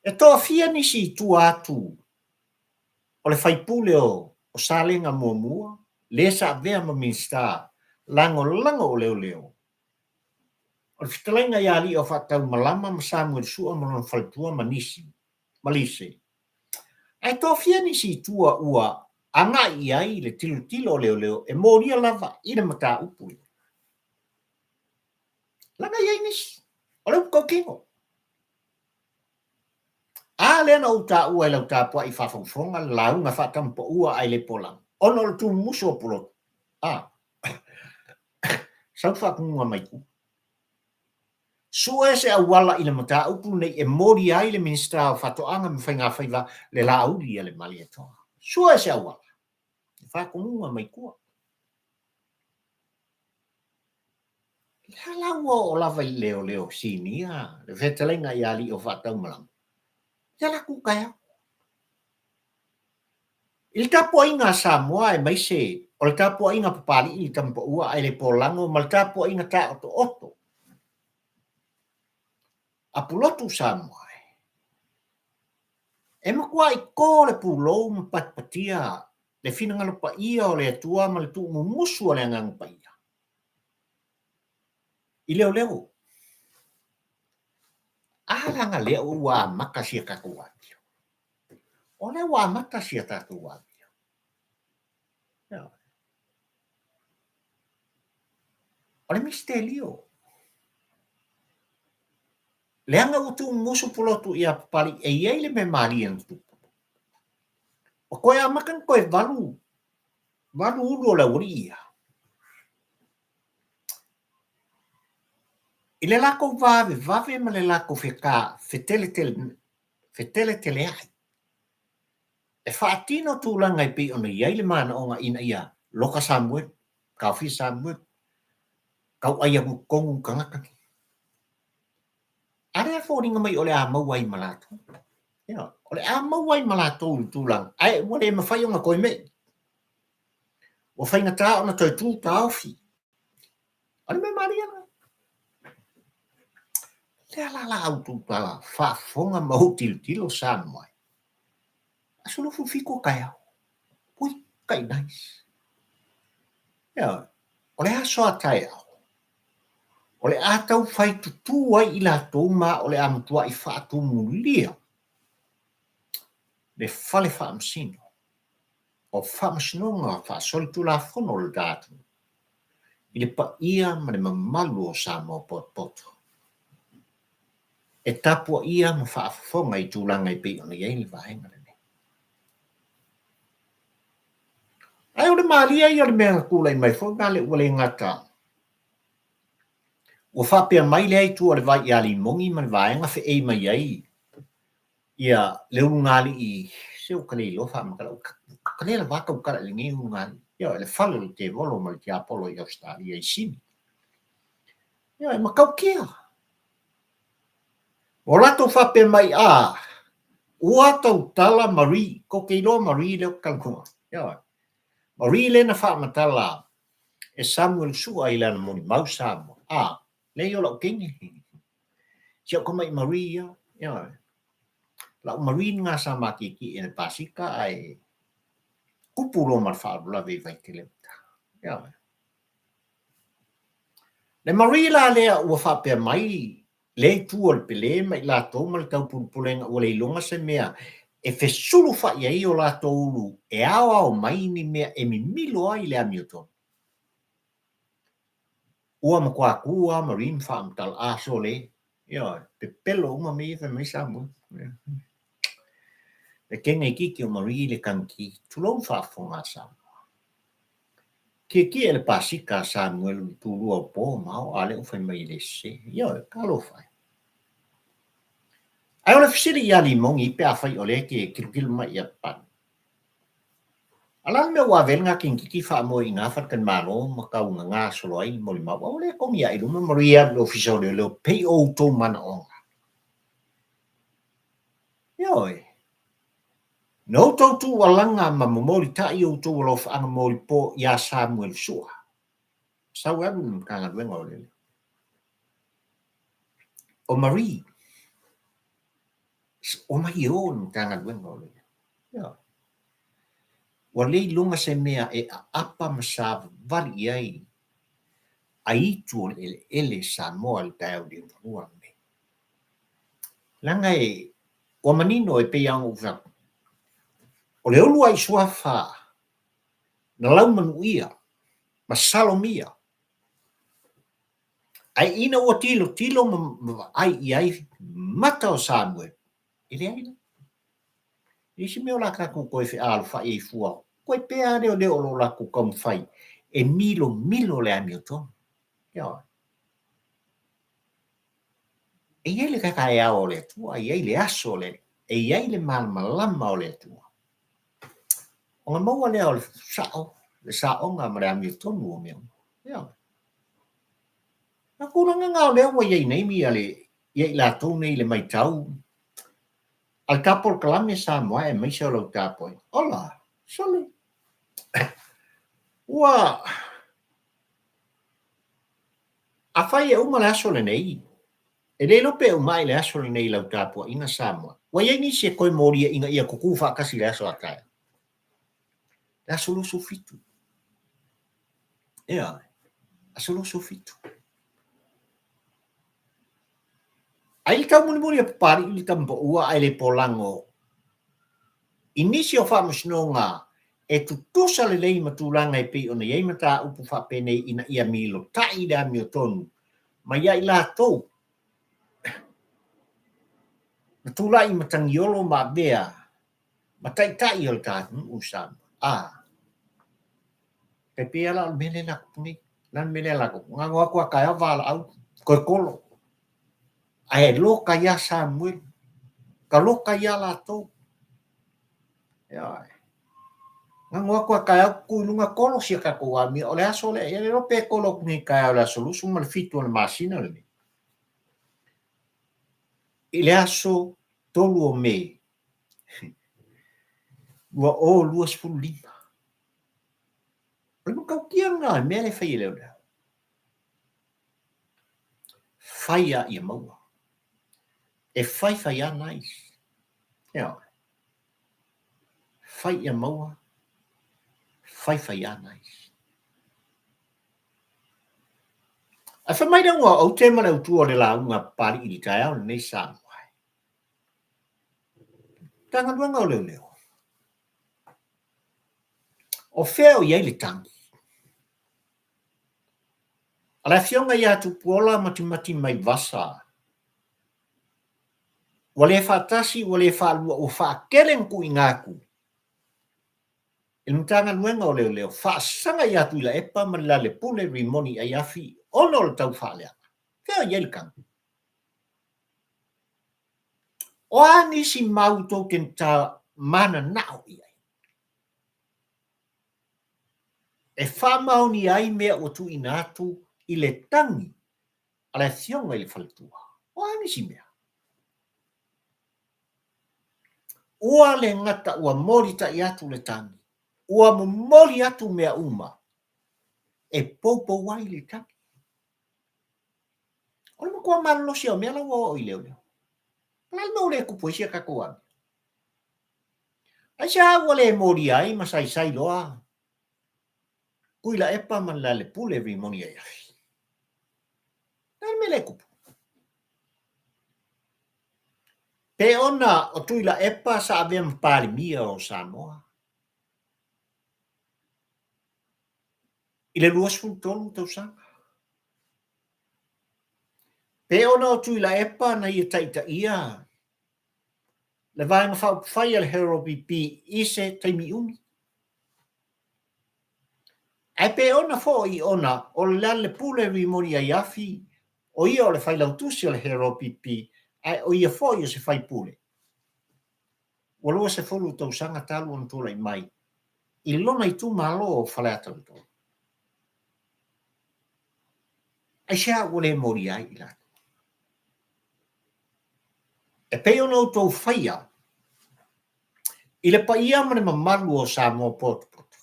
e toafia nisi i tua atu o le faipule o Salega muamua, le sa avea ma Minisita Lagolago o Leoleo, o le fetalaiga ia Alii o Faataumalama ma Samuel Sua ma lona faletua ma nisi, ma Lise. Ae toafia nisi i tua ua agai i ai le tilotilo o leoleo e molia lava i le mataupu lea. Leaga e i ai nisi, o le upu tautino. A lea na ou taua i lau tapuai faafogafoga le lauga faatamapaua ae le polaga, ona o le tumumusu o Pulotu. A. Sau faatonuga mai tua. Sue se auala i le mataupu lenei e molia ai le Minisita o Faatoaga ma Faigafaiva le Laauli a le Malietoa. Sue se auala. Faatonuga mai tua. Lea la ua oo lava i leoleo sinia le fetalaiga ia Alii o Faataumalama. Lea la tu taeao. I le tapuaiga a Samoa aemaise o le tapuaiga a Papalii i le Tamapaua ae le Polago ma le tapuaiga taotooto a Pulotu Samoa e, e matuai to le pulou ma patipatia le finagalo paia o le Atua ma le tuumumusu o le Agaga Paia i leoleo. A leaga lea ua amata sia tatou amio. O lea ua amata sia tatou amio. O le misitelio. Leaga ua tuumumusu Pulotu ia Papalii e i ai le mea malie na tupu. Ua toe amata ona toe valu, valu ulu o le aualii ia. I le latou vavevave ma le latou feta, feteletele, feteletelea'i e faatino tulaga e pei ona i ai le manaoga ina ia loka Samuelu, taofia Samuelu, tau'ai atu i totonu tagata nei. A lea e foliga mai o le a maua ai ma latou. Ioe, o le a maua ai ma latou i le tulaga, ae ua le mafai ona toe me'i. Ua faigata ona toe tu taofi. O le mea malie lena. Lea la la outou faafofoga ma ou tilotilo Samoa e. Aso 27 o taeao. Ui, tai nice. Ioe, o le aso a taeao, o le a tau fai tutū ai i latou ma o le a matuai faatumulia le fale faamasino o Faamasinoga Faasolitulafono o le ta atunuu i le paia ma le mamalu o Samoa potopoto e tapuaia ma faafofoga i tulaga e pei ona i ai le vaega lenei. Ae o le malie ia o le mea na tulai mai foi na le ua le gata ua faapea mai lea itu o le vai ia Limogi ma le vaega feei mai ai ia le ulugalii, se ua ta le iloa faamatala, ua ta le lava tautala i lenei ulugalii. Ioe, le fale o le tevolo ma le tiapolo i Ausetalia i Sini. Ioe, matautia. Ua latou faapea mai, a, Ua tautala Marie, kou te iloa Marie lea ou te talanoa. Ioe. Marie lea na faamatala e Samuel Sua i lana molimau Samoa. A, leai o lau teine. Si au tamai Marie ia. Ioe. Lau Marie lena sa matietie i le pasika ae tupu loa ma le faalavelave i Vaitele uta. Ioe. Le Marie la lea ua faapea mai lea itu o le Pelē ma i latou ma le taupulepulega ua le iloga se mea e fesulufa'i ai o latou ulu e aoao mai ni mea e mimilo ai le amiotonu. Ua matua tu lava Marie ma faamatala, A sole, ioe, pepelo uma mea ia fai mai Samoa. Le teine itiiti o Marie le tagiti, tulou le faafofoga a Samoa. Tietie le pasika a Samuelu i le tulua o po ma ao, a lea ua fai mai e le sese. Ioe, talofa e. Ae o le fesili ia Limoni pe afai o lea e te tilotilo mai ia Papalii. A o le a le mea ua ave ai lena teinititi faamoe i ina faletalimalo ma tau gaga solo ai le molimau? Aua lea e togi ae i luma ma rui alu i le Ofisa o Leoleo pei o outou manaoga. Ioe. Na outou tuualaga ma momolitai outou alofaaga molipo iā Samuelu Sua. Sau e alu i le Matagaluega o Leoleo. O Marie, omai e o i le Matagaluega o Leoleo. Ioe. Ua le iloga se mea e aapa ma savavali i ai aitu o le eleele Samoa i le taeao liugalua lenei. Leaga e ua manino e pei lava ona ou fai atu, o le uluai suafa na laumanuia ma salomia, ae ina ua tilotilo ma vaai i ai mata o Samuelu, e leai la. E leai se mea o la tatou toe fealofai ai fua, koe pea lava leoleo o lo o latou taumafai e milomilo le amiotonu. Ioe. E i ai le taeao o le Atua, e i ai le aso o le Alii, e i ai le malamalama o le Atua. Ona maua lea o le sao, le saoga ma le amiotonu o mea uma. Ioe. A o tulaga na o lea ua i ai nei ia le ia i latou nei i le matau a le ta polokalame Samoa aemaise o lau tapuaiga. Ola, sole. Ua Afai e uma le aso lenei, e le iloa pe uma ae le aso lenei i lau tapuaiga Samoa. Ua i ai nisi e toe molia ina ia tutū faatasi i le aso a taeao. Le aso 27. Ioe, aso 27. Ai le taumulimuli a Papalii i le tamapaua ae le polago i nisi o faamasinoga e tutusa lelei ma tulaga e pei ona i ai mataupu faapenei ina ia milotai le amiotonu mai ia i latou na tulai i matagiolo ma avea ma taitai o le ta atunuu o Samoa. A, tai pei lava la o le mea lea la tupu nei. O le a le mea lea la tupu? Na ona o atu lava taeao valaau, toe kolo. Ae loka ia Samuelu, ka loka ia latou. Ioe. Na ona o atu lava taeao tutu i luga kolo sia tatou amia. O le aso lea, ia le iloa pe kolo atu nei taeao i le aso 27 o le masina lenei. I le aso 3 o Me, 2025. O le matautia lena o le mea lea e fai e leoleo. Fai a ia maua. E fai fai a nice. Ioe. Fai ia maua, fai fai a nice. Ae fai mai le uga o aute ma le autu o le lauga a Papalii i le taeao lenei Samoa. Matagaluega o Leoleo. O fea o i ai le tagi? A le Afioga ia Tupuola Matimati Maivasa, ua le faatasi, ua le faalua, ua faatele na tuuina atu i le Matagaluega o Leoleo, faasaga ia Tuilaepa ma le Lalepule Rimoni Aiafi ona o le taufaaleaga. Fea o i ai le tagi? O a nisi mau tou te mananao i ai? E faamaonia ai mea ua tuuina atu i le tagi a le afioga i le faletua. O a nisi mea? Ua le gata ua molitai atu le tagi, ua momoli atu mea uma e poupou ai le tagi. O le matua malolosi o mea la ua oo i leoleo. O le a le mea ua le tupu ai si a tatou amio? Aisea ua le molia ai ma saisai loa Tuilaepa ma Lealepule Rimoni Aiafi? O le a le mea lea e tupu? Pe ona o Tuilaepa sa avea ma Palemia o Samoa i le 23 tausaga. Pe ona o Tuilaepa na ia taitaia le Vaega Faaupufai a le HRPP i se taimi umi. Ae pe ona foi ona o Lealailepule Rimoni Aiafi, o ia o le Failautusi o le HRPP, ae o ia foi o se faipule, ua 20 tausaga talu ona tulai mai i lona itumalo o Faleata 3. Aisea ua le molia ai i latou? E pei ona outou faia i le paia ma le mamalu o Samoa potopoto,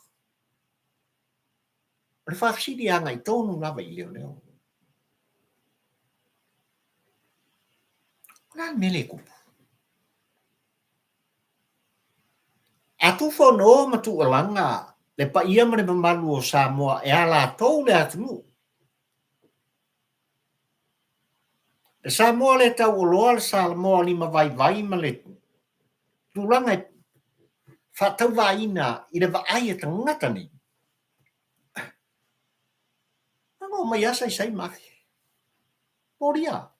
o le faafesili e agai tonu lava i leoleo. O le a le mea lea e tupu? A tufono ma tuualaga le paia ma le mamalu o Samoa e a latou le atunuu, Le Samoa le tauoloa, le Samoa limavaivai ma le tulaga e faatauvaina i le vaai a tagata nei, na omai lava saisai ma afe. Molia.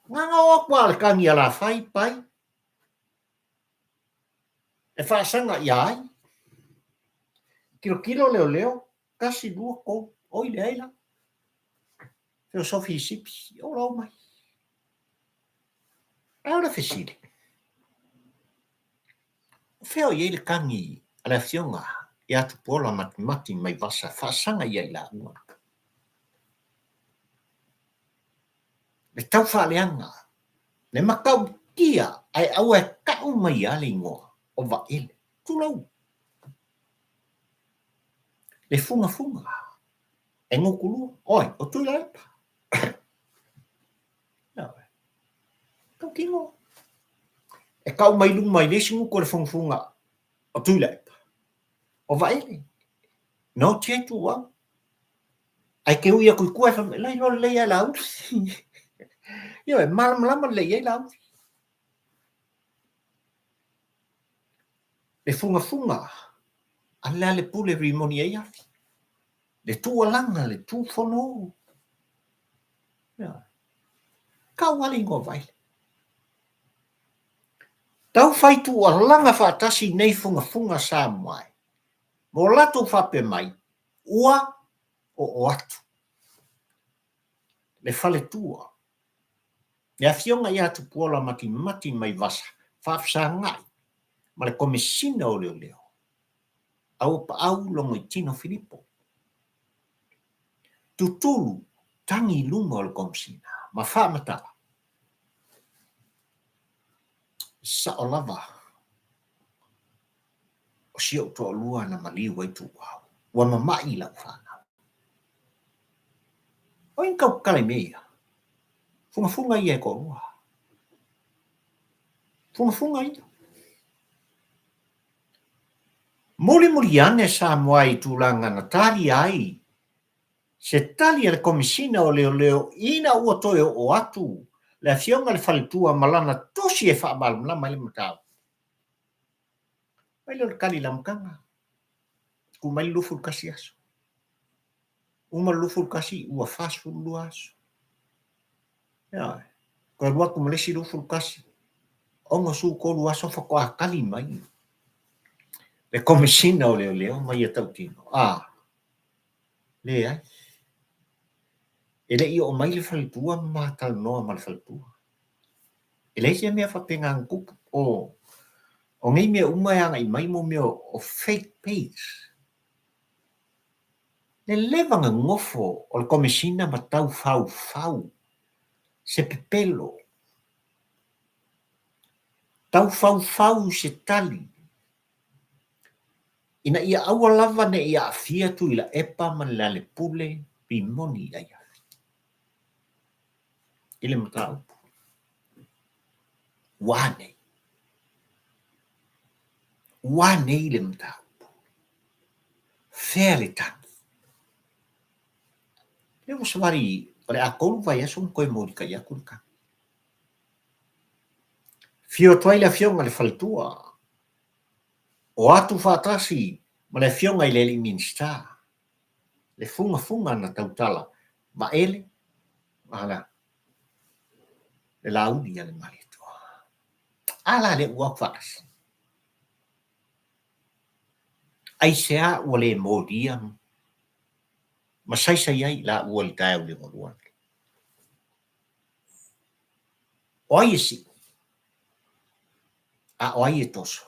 Na ona o atu lava o le tagi a Lafai, pai, e faasaga ia ai. Tilotilo leoleo, Tasi, lua, tolu, oi leai la. Feosofi i sipi, ola omai. Ae o le fesili, o fea o i ai le tagi a le Afioga ia Tupuola Matimati Maivasa faasaga ia i laua? Le taufaaleaga, le matautia ae aua e tau mai lava le igoa o Vaele. Tulou. Le fugafuga e gutulua, oi, o Tuilaepa. Tautino. E tau mai luma i le isi gutu o le fugafuga o Tuilaepa, o Vaele. Na oti ai Tuuau. Ae te ui atu i tua e fai mai, la iloa lelei lava e Laauli. Ioe, malamalama lelei i ai Laauli. Le fugafuga a Lealepule Rimoni ai afi. Le tuualaga, le tufono. Ioe. Tau lava le igoa Vaele. Tau fai tuualaga faatasi nei fugafuga Samoa e, ma o latou faapea mai, ua oo atu le faletua Le Afioga ia Tupuola Matimati Maivasa faafesagai ma le Komesina o Leoleo, Auapaau Logoitino Filipo. Tutulu tagi i luma o le Komesina ma faamatala, Sao lava o si ou toalua na maliu ai Tuuau, ua mama'i lau fanau. O ai na tau tatala i mea ia? Fugafuga ia e toalua. Fugafuga ia. Mulimuli ane Samoa i tulaga na talia ai se tali a le Komesina o Leoleo ina ua toe oo atu le Afioga i le Faletua ma lana tusi e faamalamalama ai le mataupu. Mai lea o le tali i le amataga, tuu mai le 21 aso. Uma le 21 ua 42 aso. Ioe. Toe alu atu ma le isi 21, 63 aso faatoa tali mai le Komesina o Leoleo ma ia tautino. A, leai. E le i oo mai le faletua ma ma talanoa ma le faletua. E leai se mea faapena na tupu. O, o nei mea uma e agai mai mo mea o fake page. Le leva nonofo o le Komesina ma tau faufau se pepelo. Taufaufau se tali ina ia aua lava ne i aafia Tuilaepa ma Lealailepule Rimoni Aiafi i le mataupu. Ua a nei? Ua a nei le mataupu? Fea le tagi? Lea ua savali o le a 3 vaiaso ma toe molikai atu le tagi. Afio atu ai le Afioga i le Faletua, o atu faatasi ma le Afioga i le Alii Minisita, le fugafuga na tautala Vaele, a le Laauli a le Malietoa. A la lea ua o atu faatasi? Aisea ua le molia ma saisai ai i laua i le taeao liugalua lenei? O ai e sii? A o ai e toso?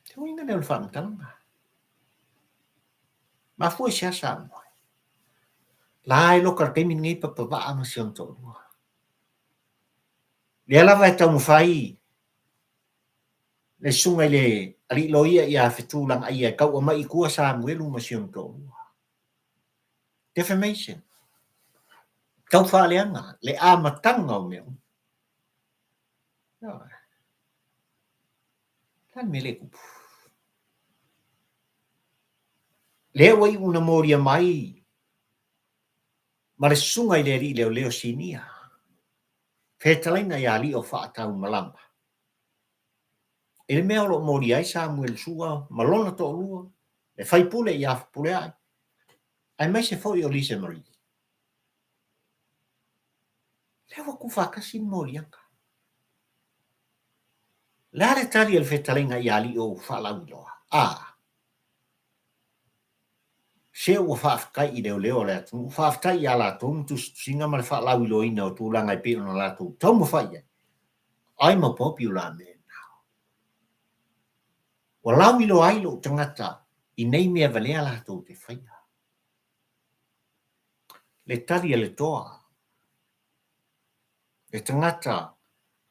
Te uiga lea o le faamatalaga. Mafua i se a Samoa? La e loka le taimi lenei Papavaa ma si ona toalua. Lea lava e taumafai le susuga i le alii loia ia Fetu Lagaia e tau aumai i tua Samuelu ma si ona toalua. Defamation. Tau faaleaga le amataga o mea uma. Ioe. Le a le mea lea e tupu? Lea ua iu ina molia mai ma le susuga i le alii leoleo sinia, fetalaiga ia Lio Faataumalama, i le mea o lo o molia ai Samuel Sua ma lona toalua, le faipule ia Fepuleai, aemaise foi o Lisa Marie. Lea ua tuufaatasi le moliaga. O le a le tali a le fetalaiga ia Lio Faalauiloa? A. Se ua faafetai i leoleo a le atunuu, faafetai i a latou ma tusitusiga ma le faalauiloaina o tulaga e pei ona latou taumafai i ai. I'm a popular man now. Ua lauiloa ai lou tagata i nei mea valea latou te faia. Le tali a le toa, le tagata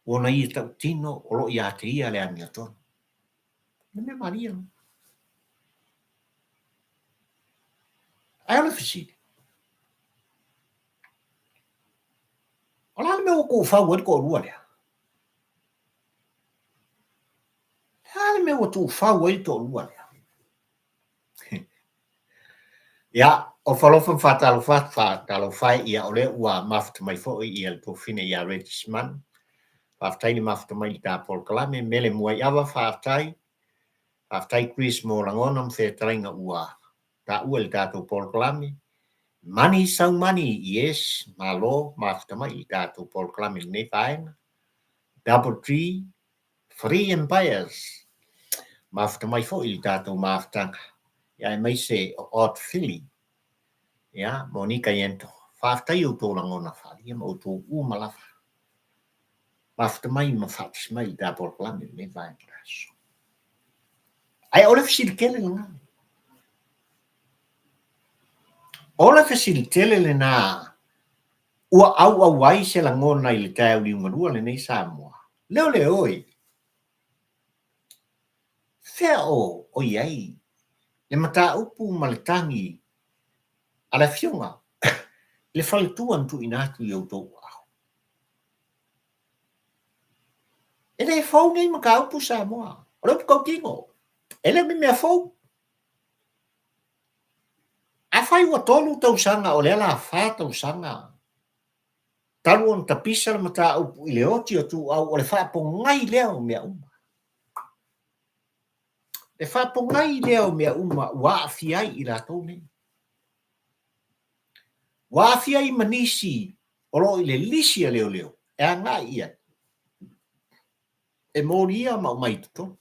ua ona ia tautino o lo o ia te ia le amiotonu. O le mea malie lena. Ae o le fesili, o le a le mea ua tuufau ai le toalua lea? O le a le mea ua tuufau ai le toalua lea? Ia, o Falofa ma faatalofa atu, faatalofa e, ia o lea ua mafuta mai foi ia le tuafafine ia Regis Mann. Faafetai le mafuta mai i le ta polokalame, Mele Muaiava, faafetai. Faafetai Chris mo lagona ma fetalaiga ua taua i le tatou polokalame. Money sau money, yes, malo mafuta mai i le tatou polokalame i lenei vaega. Double Tree, Free Empires, mafuta mai foi i le tatou mafutaga, ia aemaise o Odd Philly, ia, Monica Iento. Faafetai i outou lagona faaalia ma outou uma lava. Mafuta mai ma faatasi mai i le ta polokalame i lenei vaega o le aso. Ae o le fesili tele lena. O le fesili tele lena ua auau ai se lagona i le taeao liugalua lenei Samoa. Leoleo e! Fea o o i ai le mataupu ma le tagi a le Afioga i le faletua na tuuina atu i outou aao? E le fou nei mataupu Samoa. O le upu tautino, e le o ni mea fou. Afai ua 3 tausaga o lea la 4 tausaga talu ona tapisa le mataupu i le oti o Tuuau o le faapogai lea o mea uma. Le faapogai lea o mea uma ua aafia ai i latou nei. Ua aafia ai ma nisi o lo o i le lisi a leoleo e agai i ai e molia ma aumai i totonu.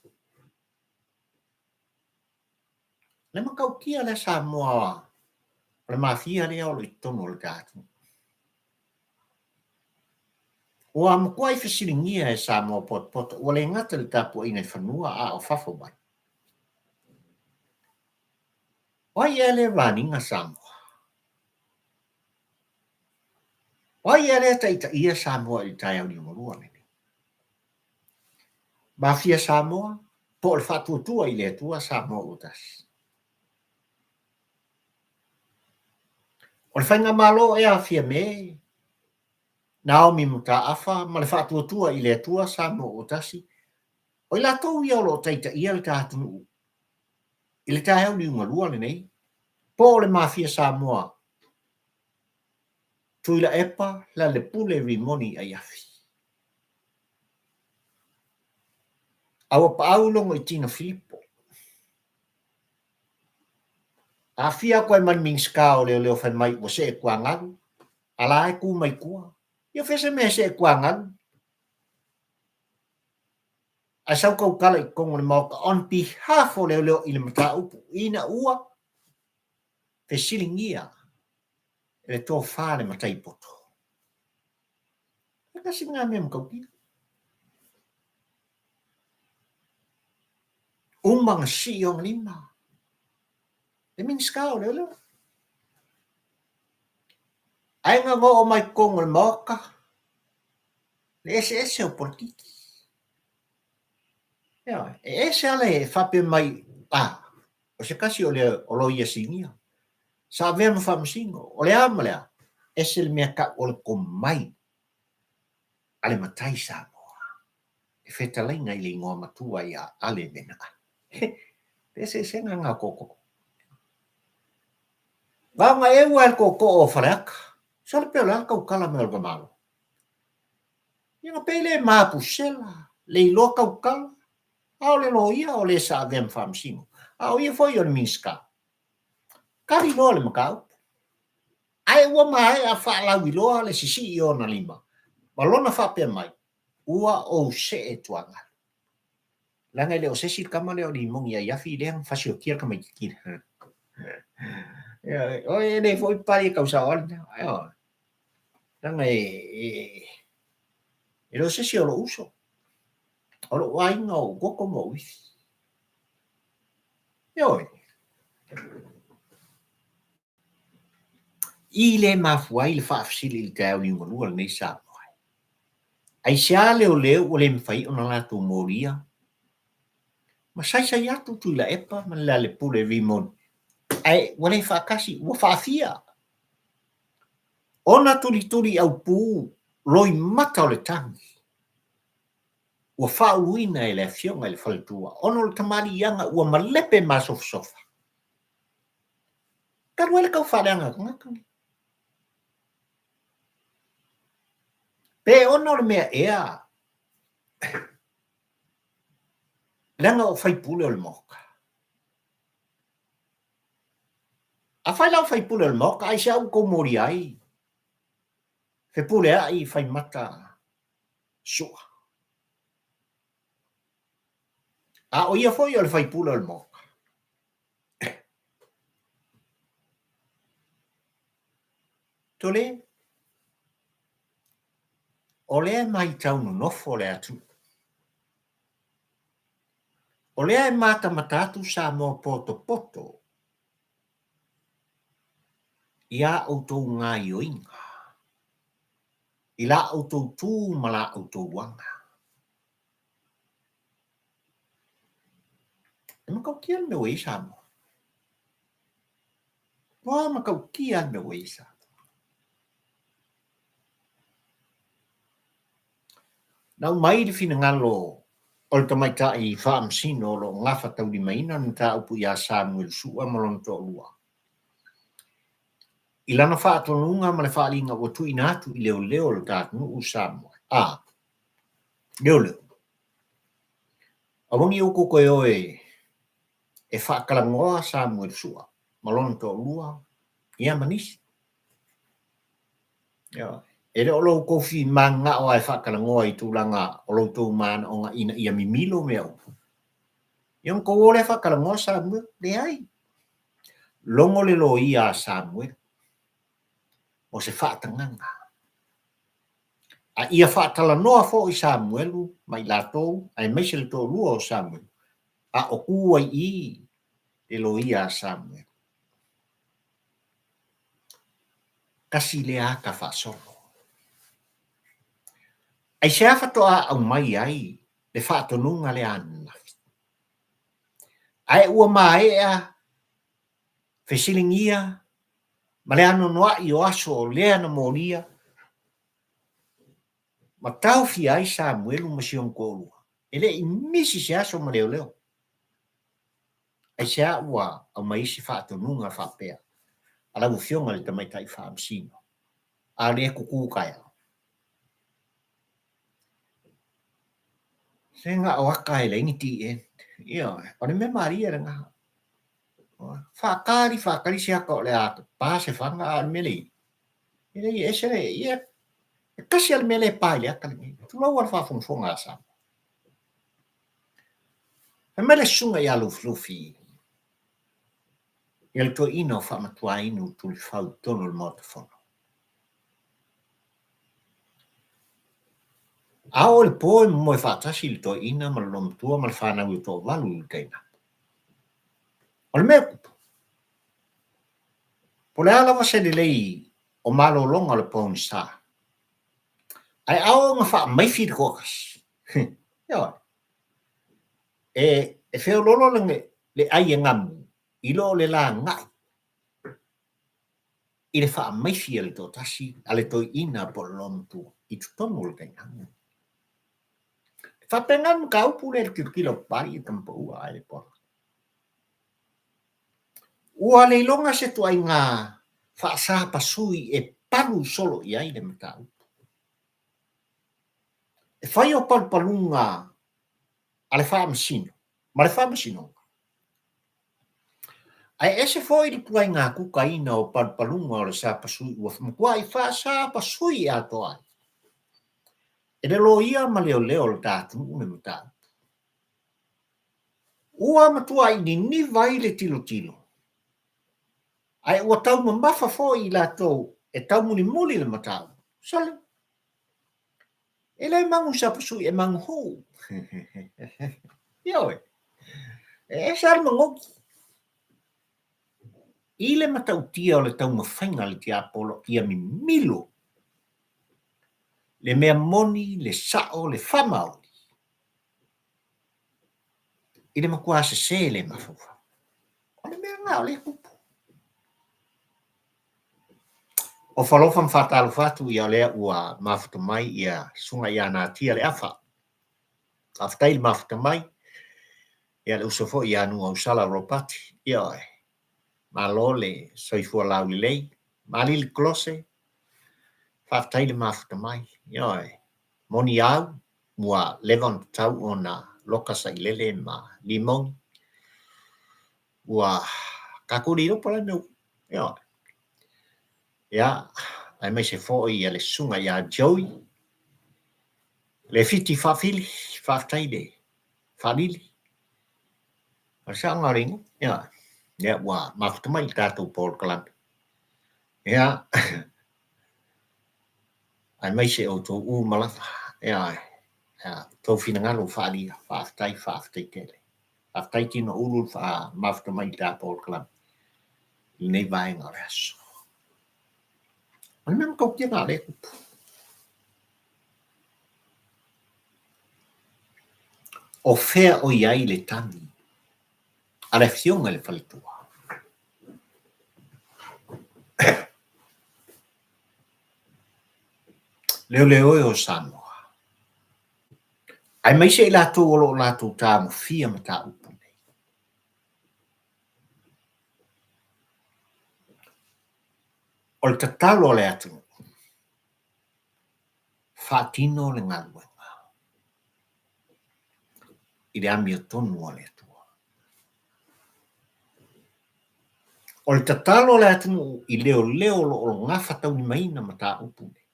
Le matautia lea Samoa o le mafia lea o lo o i totonu o le ta atunuu. Ua matuai fesiligia e Samoa potopoto ua le gata i le tapuaiga i fanua a o fafo mai. O ai ea lea raniga Samoa? O ai ea lea taitaia Samoa i le taeao liugalua lenei? Mafia Samoa, po o le Faatuatua i le Atua Samoa ua Tasi. O le Faigamalo ea a Fiame, Naomi Mataafa ma le Faatuatua i le Atua Samoa ua Tasi, o i latou ia o lo o taitaia le ta atunuu i le taeao liugalua lenei, po o le Mafia Samoa Tuilaepa Lealailepule Rimoni Aiafi. A ua paau Logoitino Filipo. Aafia atu ai ma le Minisita o Leoleo fai mai ua see tuagalu, a la e tu mai tua. Ia fea se mea e see tuagalu ae sau tautala i totonu o le Maota on behalf o Leoleo i le mataupu ina ua fesiligia e le tofa le matai poto. E tasi lena mea matautia. Uma na sii ona lima le Minisita o Leoleo. Ae na oo mai totonu o le Maota le eseese o polokiki. Ioe, e ese lava le faapea mai, a, o se tasi o le o loia sinia, sa avea ma faamasino, o le a ma le a, ese le mea tau o le tomai a le matai Samoa, le fetalaiga i le igoa matua ia Ale Venaa. He, le eseesega lena o tootoo. Na ona eu lava e le tootoo o Faleata, sole pe o le a le tautala mai o le tamaloa. Ia na pei le mapusela, le iloa tautala, a o le loia o le sa avea ma faamasino, a o ia foi o le Minisita. Tali loa le mataupu. Ae ua maea faalauiloa le sisii o ona lima ma lona faapea mai, Ua ou see tuagalu. Leaga e le o se isi le tama lea o Limoni Aiafi lea na fasiokia le tamaititi lea. Ioe, e le foi papalagi e tau sao lava le mea. Ioe. Leaga e le o se isi o lou uso, o lou aiga o ou toto ma ou ifi. Ioe. I le mafua ai le faafesili i le taeao liugalua lenei Samoa. Aisea leoleo ua le mafai ona latou molia ma saisai atu Tuilaepa ma le Lealepule Rimoni, ae ua le faatasi, ua faafia ona tulituli aupu loimata o le tagi ua faauluina e le afioga i le faletua ona o le tamaliiaga ua malepe masofasofa. Talu ai le tau faaleaga tagata nei. Pe ona o le mea ea, leaga o faipule o le Maota. Afai la o faipule o le Maota, aisea ua tou molia ai Fepuleai Faimata Sua? A o ia foi o le faipule o le Maota. Tole, o lea e matau nonofo le atunuu. O lea e matamata atu Samoa potopoto i a outou gaioiga, i la outou tu ma la outou aga. E matautia le mea ua i ai Samoa. Ua matautia le mea ua i ai Samoa. Na aumai le finagalo o le tamaitai faamasino o lo o gafataulimaina le mataupu ia Samuel Sua ma lona toalua. I lana faatonuga ma le faaaliga ua tuuina atu i leoleo o le ta atunuu Samoa. A. Leoleo. Aua ne i outou toe o e faatalanoa Samuel Sua ma lona toalua, ia ma nisi. Ioe. E le o lo outou fimananao lava e faatalanoa i tulaga o lo outou manaoga ina ia mimilo mea uma. Ia ona outou o lea faatalanoa Samuel. Leai. Logo le loia a Samuel mo se faatagaga. A ia faatalanoa foi Samuelu ma i latou, aemaise le toalua o Samuelu, a o tu ai i le loia a Samuelu. Tasi lea ata faasolo. Aisea faatoa aumai ai Le faatonuga lea ananafi. Ae ua maea fesiligia ma le anoanoai o aso o lea na molia ma taofia ai Samuelu ma si ona toalua, e le i misi se aso ma leoleo. Aisea ua aumai ai se faatonuga faapea a lau Afioga i le Tamaitai Faamasino, a o lea e tutu taeao? Se na o ata e leai ni TN. Ioe, o le mea malie lena. Faatali, faatali se ata o le a pa se faga, a o le mea lea i ai, e leai e ese le, ia, e tasi lava le mea lea e pa i le ata lenei. Tulou lava le faafogafoga a Samoa. Fai mai le susuga ia Lufilufi ia le toeaina o Faamatuainu Tulifau i totonu o le Maota Fono. A oo i le po e momoe faatasi le toeaina ma le loomatua ma le fanau e toavalu i le tainapu. O le mea e tupu, po o le a lava se lelei o malologa o le pogisa, ae a oo ina faamaifi le toatasi, ioe, e feoloolo le ai e gamu i lo le lagai i le faamaifi a le toatasi, a le toeaina po o le loomatua i totonu o le tainapu. E faapena le mataupu lea i le tilotilo a Papalii i le tama paua ae le pola. Ua le iloga se tuaiga faasapasui e palu solo i ai le mataupu. E fai o palupaluga a le Faamasino ma le Faamasinoga, ae ese foi le tuaiga kukaina o palupaluga o le sapasui ua matuai faasapasui atoa ai e le loia ma leoleo o le ta atunuu le mataupu. Ua matuai niniva ai le tilotilo, ae ua taumamafa foi i latou e taumulimuli le mataupu. Sole! E le magu sapasui, e magu huu. Ioe, e ese lava le manogi. I le matautia o le taumafaiga a le tiapolo ia mimilo le mea moni, le sao, le faamaoni, i le matua sese le mafaufau. O le mea lena o lea e tupu. Ofa alofa ma faatalofa atu ia o lea ua mafuta mai ia Susuga ia Natia Leafa. Faafetai le mafuta mai. Ia le uso foi ia Nuuausala Ropati. Ioe. Malo le soifua laulelei. Malili Klose, faafetai le mafuta mai. Ioe. Moni au, ua leva ona tatau ona loka sailele ma limogi. Ua tatou le iloa po o le a le mea ua. Ioe. Ia, aemaise foi ia le susuga ia Joey, le Fiti Faafili, faafetai le faalili. O le saoga o le igoa. Ioe. Ia, ua mafuta mai i le tatou polokalame. Ia, aemaise outou uma lava. Ioe. Ia, outou finagalo ua faaalia. Faafetai, faafetai tele. Faafetai Tino Ulu le faamafuta mai i le ta polokalame i lenei vaega o le aso. O le mea matautia lena o lea e tupu. O fea o i ai le tagi a le Afioga i le Faletua? Leoleo e o Samoa, aemaise i latou o lo o latou tagofia mataupu nei. O le tatalo a le atunuu, faatino le galuega i le amiotonu a le Atua. O le tatalo a le atunuu i leoleo o lo o gafataulimaina mataupu nei.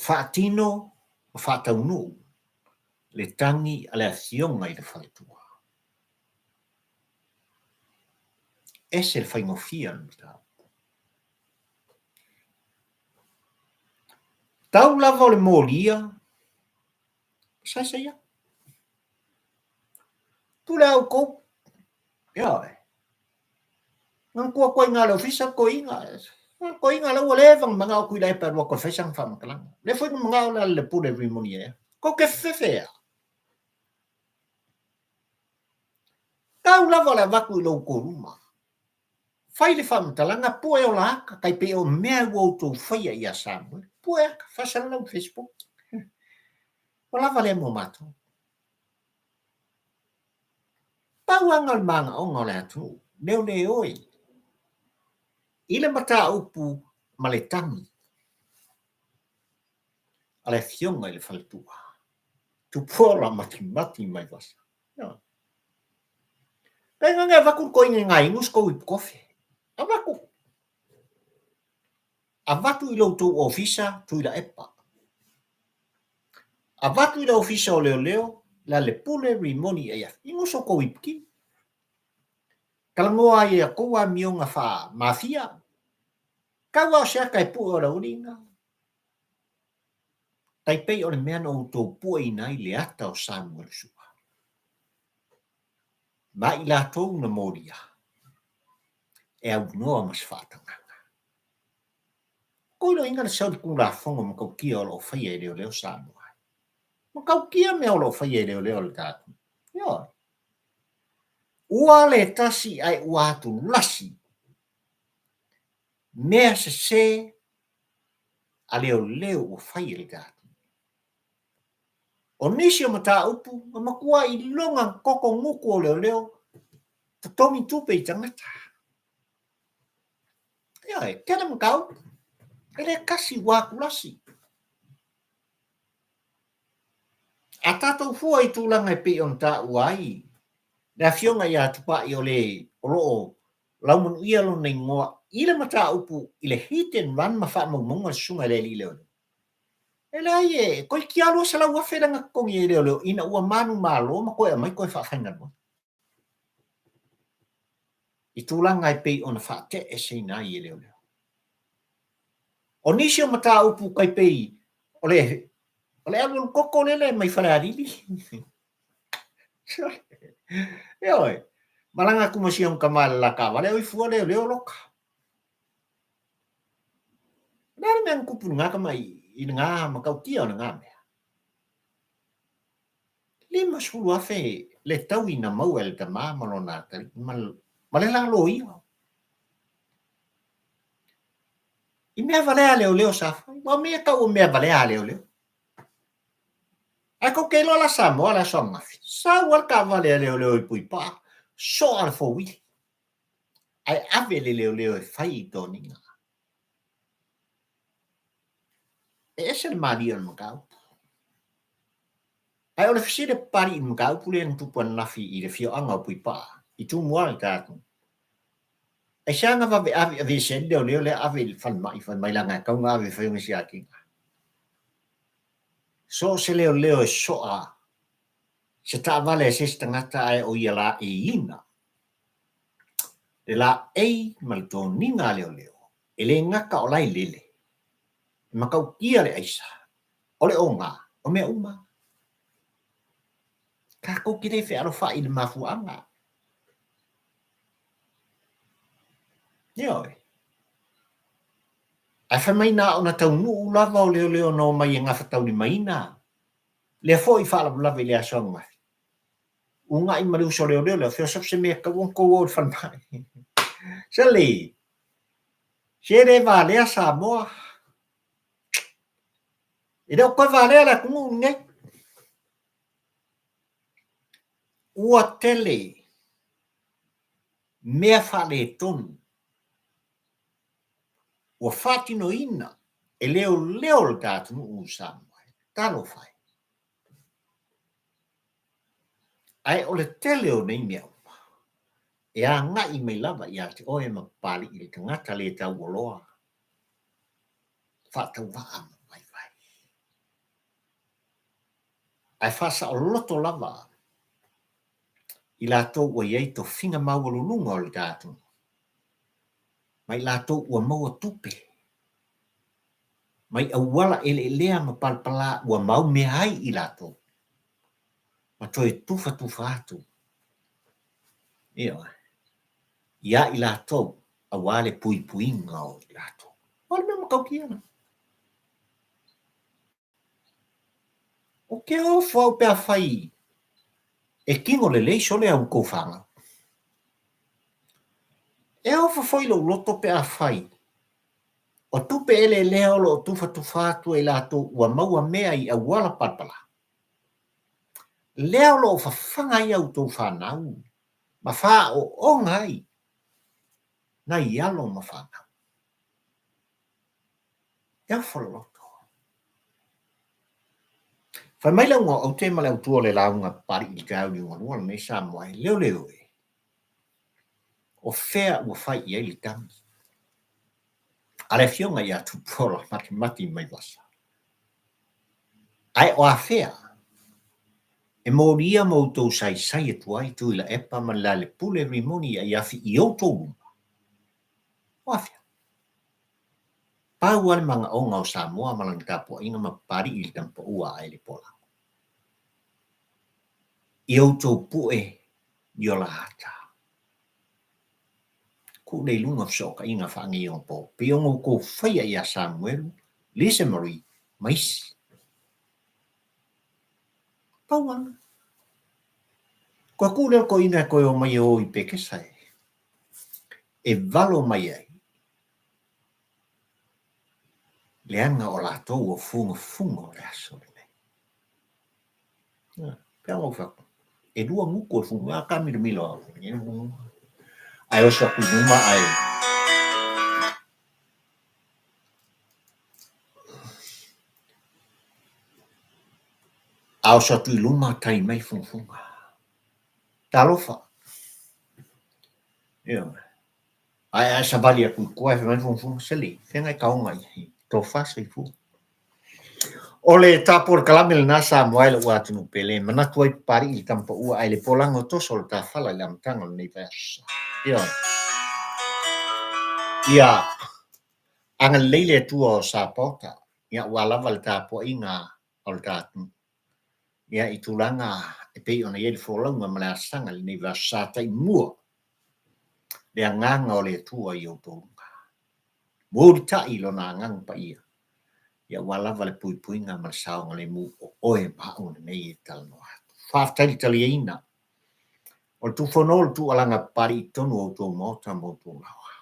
Faatino ma faataunuu le tagi a le Afioga i le Faletua. Ese le faigofie o le mataupu. Tau lava o le molia, saisai atu. Pule a outou. Ioe. Na tua atu ai i ina i le ofisa le toeaina. Koiga la ua leva na manao Tuilaepa e alu atu e fai sana faamatalaga. Lea foi na manao Lealailepule Rimoni ea. Tou te fefefe ea? Tau lava o le avatu i lo outou luma. Fai le faamatalaga, pue ola ata, tai pei o mea ua outou faia ia Samuele. Pue ata, faasalalau i Facebook. Ua lava lea mo matou. Pau lava lena o le manaoga o le atunuu, leoleoi i le mataupu ma le tagi a le Afioga i le Faletua, Tupuola Matimati Maivasa. Tainane avatu le toeaina i nai inu se tou ipu kofe. Avatu. Avatu i lo outou ofisa Tuilaepa. Avatu i le Ofisa o Leoleo Lealepule Rimoni AF i guso kou ipu ti. Talanoa ai e kou amioga faa mafia. Kau a o se ata e pue o le aualiiga. Tai pei o le mea na outou pueina ai le ata o Samuele Sua. Ma i latou na molia e aunoa ma se faatagaga. Koiloina le sau Tulafono matautia o lo o faia e leoleo Samoa. Matautia mea o lo o faia e leoleo le tatou. Ioe. Ua le tasi ae ua atu lasi mea sese a leoleo ua fai e le tatou. O nisi o mataupu na matua iloga koko nuku o leoleo totogi tupe i tagata. Ioe, tele mataupu. E le tasi ua atulasi. A tatou fua i tulaga e pei ona taua ai le afioga ia Tupai o le o lo o laumanuia lona igoa i le mataupu i le hit and run ma faamaumauga le susuga i le alii leoleo. E leai e toeitiiti lava 200,000 lana totogi e leoleo ina ua manumalo ma toe aumai toe faafaigaluega. I tulaga e pei ona faateeseina ai e leoleo. O nisi o mataupu tai pei o le o le alualu koko lele mai Falealili. Ioe, malaga atu ma si ona tama i le la taavale, oi fua leoleo loka. O le a le mea na tupu i lena tama i lena matautia o lena mea? 50,000 le taui na maua e le tama ma lona atalii ma le la loia. I mea valea a leoleo sa fai. Ua mea tau o mea valea a leoleo. Ae tou te iloa la Samoa le aso ananafi. Sau lava le taavale a leoleo i Puipaa, soa le fouili. Ae ave le leoleo e fai i toniga. E ese le malie o le mataupu. Ae o le fesili a Papalii i le mataupu lea na tupu ananafi i le afioaga o Puipaa, i Tumua i tatou. Aisea na vave ave aveese ai le leoleo lea ave i le falemai fai mai leaga e tatau ona ave e fai ona siakiina. So o se leoleo e soa se taavale a se isi tagata ae o ia laeiina le laei ma le toniga a leoleo e le gata o la e lele, e matautia le aisa, o le oga, o mea uma. Tatou te le fealofai i le mafuaaga. Ioe. Ae fai mai na ona taunuu lava o leoleo na omai e gafataulimaina lea foi faalavelave i le aso ananafi. Uunai ma le uso leoleo lea, feosofi se mea e tatau ona tou o i le falemai. Sele, se le valea Samoa. E le o toe valea le atunuu lenei. Ua tele mea faaletonu ua faatinoina e leoleo o le ta atunuu i Samoa. Talofa e! Ae o le tele o nei mea uma, e agai mai lava ia te oe ma Papalii le tagata le taualoa, faatauvaa ma vaivai. Ae faasaoloto lava i latou ua i ai tofiga maualuluga o le ta atunuu, ma i latou ua maua tupe mai auala eleelea ma palapala ua maumea ai i latou, ma toe tufatufa atu, ioe, ia i latou aua le puipuiga o i latou. O le mea matautia lena. Ou te ofo au pe afai e tino lelei sole a outou fanau. E ofo foi lou loto pe afai o tupe eleelea o lo o tufatufa atu e i latou ua maua mea i auala palapala. Lea o lo o fafaga ai a outou fanau ma faaooga ai nai alo ma fanau. E ofo le loto. Fai mai le auga o aute ma le autu o le lauga Papali'i i le taeao liugalua lenei Samoa e leoleo e. O fea ua fai i ai le tagi a le afioga ia Tupuola Matimati Maivasa? Ae o afea e molia ma outou saisai atu ai Tuilaepa ma Lealailepule Rimoni Aiafi i outou luma? O afea? Pau lava le manaoga o Samoa ma lana tapuaiga ma Papali'i i le tamapaua a Aelepola. I outou pue i o la ata. Kuu lea i luga o fesootaiga faaneionapo, pei ona outou faia ia Samuelu, Lisa Marie ma isi. Pau lava lena. Toe kuu lea o le toeaina e toe omai e o i Pekesa e valo mai ai leaga o latou o fugafuga o le aso lenei. Pea ona ou fai atu, e lua gutu o le fugafuga, a taamilomilo au, ae oso atu i luma ae a oso atu i luma tali mai le fugafuga. Talofa. Ioe. Ae a e savali atu i tua e fai mai le fugafuga, seli, fea e taoga i ai, tofa soifua. O le tapu o le kalame lena Samoa e lou atunuu pele, e manatu ai Papali'i i le tamapaua ae le polaga o toso o le tafala i le amataga o lenei vaiaso. Ioe. Ia agalelei le Atua o Sapaota, ia ua lava le tapuaiga o le ta atunuu. Ia i tulaga e pei ona i ai le folauga ma le asaga i lenei vaiaso sa taimua le agaga o le Atua i outou luga. Mulitai i lona agaga paia, ia ua lava le puipuiga ma le saogalemu o oe ma au lenei e talanoa atu. Faafetai le taliaina o le Tufono o le Tuualaga Papali'i i totonu o outou maota ma outou laoa.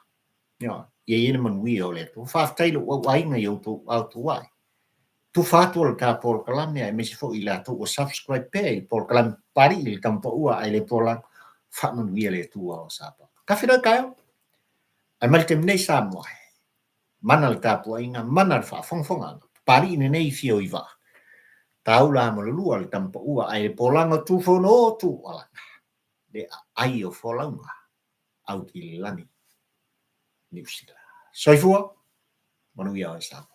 Ia i ai le manuia o le Atua. Faafetai i lou auaiga i outou aotuae. Tufa atu o le ta polokalame aemaise foi i latou ua subscribe pea i le polokalame Papali'i i le Tamapaua ae le Polago. Faamanuia le Atua o Samoa. Kafe loa taeao. Ae mai le taimi nei Samoa e. Mana le tapuaiga, mana le faafogafogaaga. Papali'i lenei i fia o i vaa. Taula mo le lua le Tamapaua ae le Polago Tufono Tuualaga. Le aai o folauga. Aukilani, Niu Sila. Soifua, manuia oe Samoa.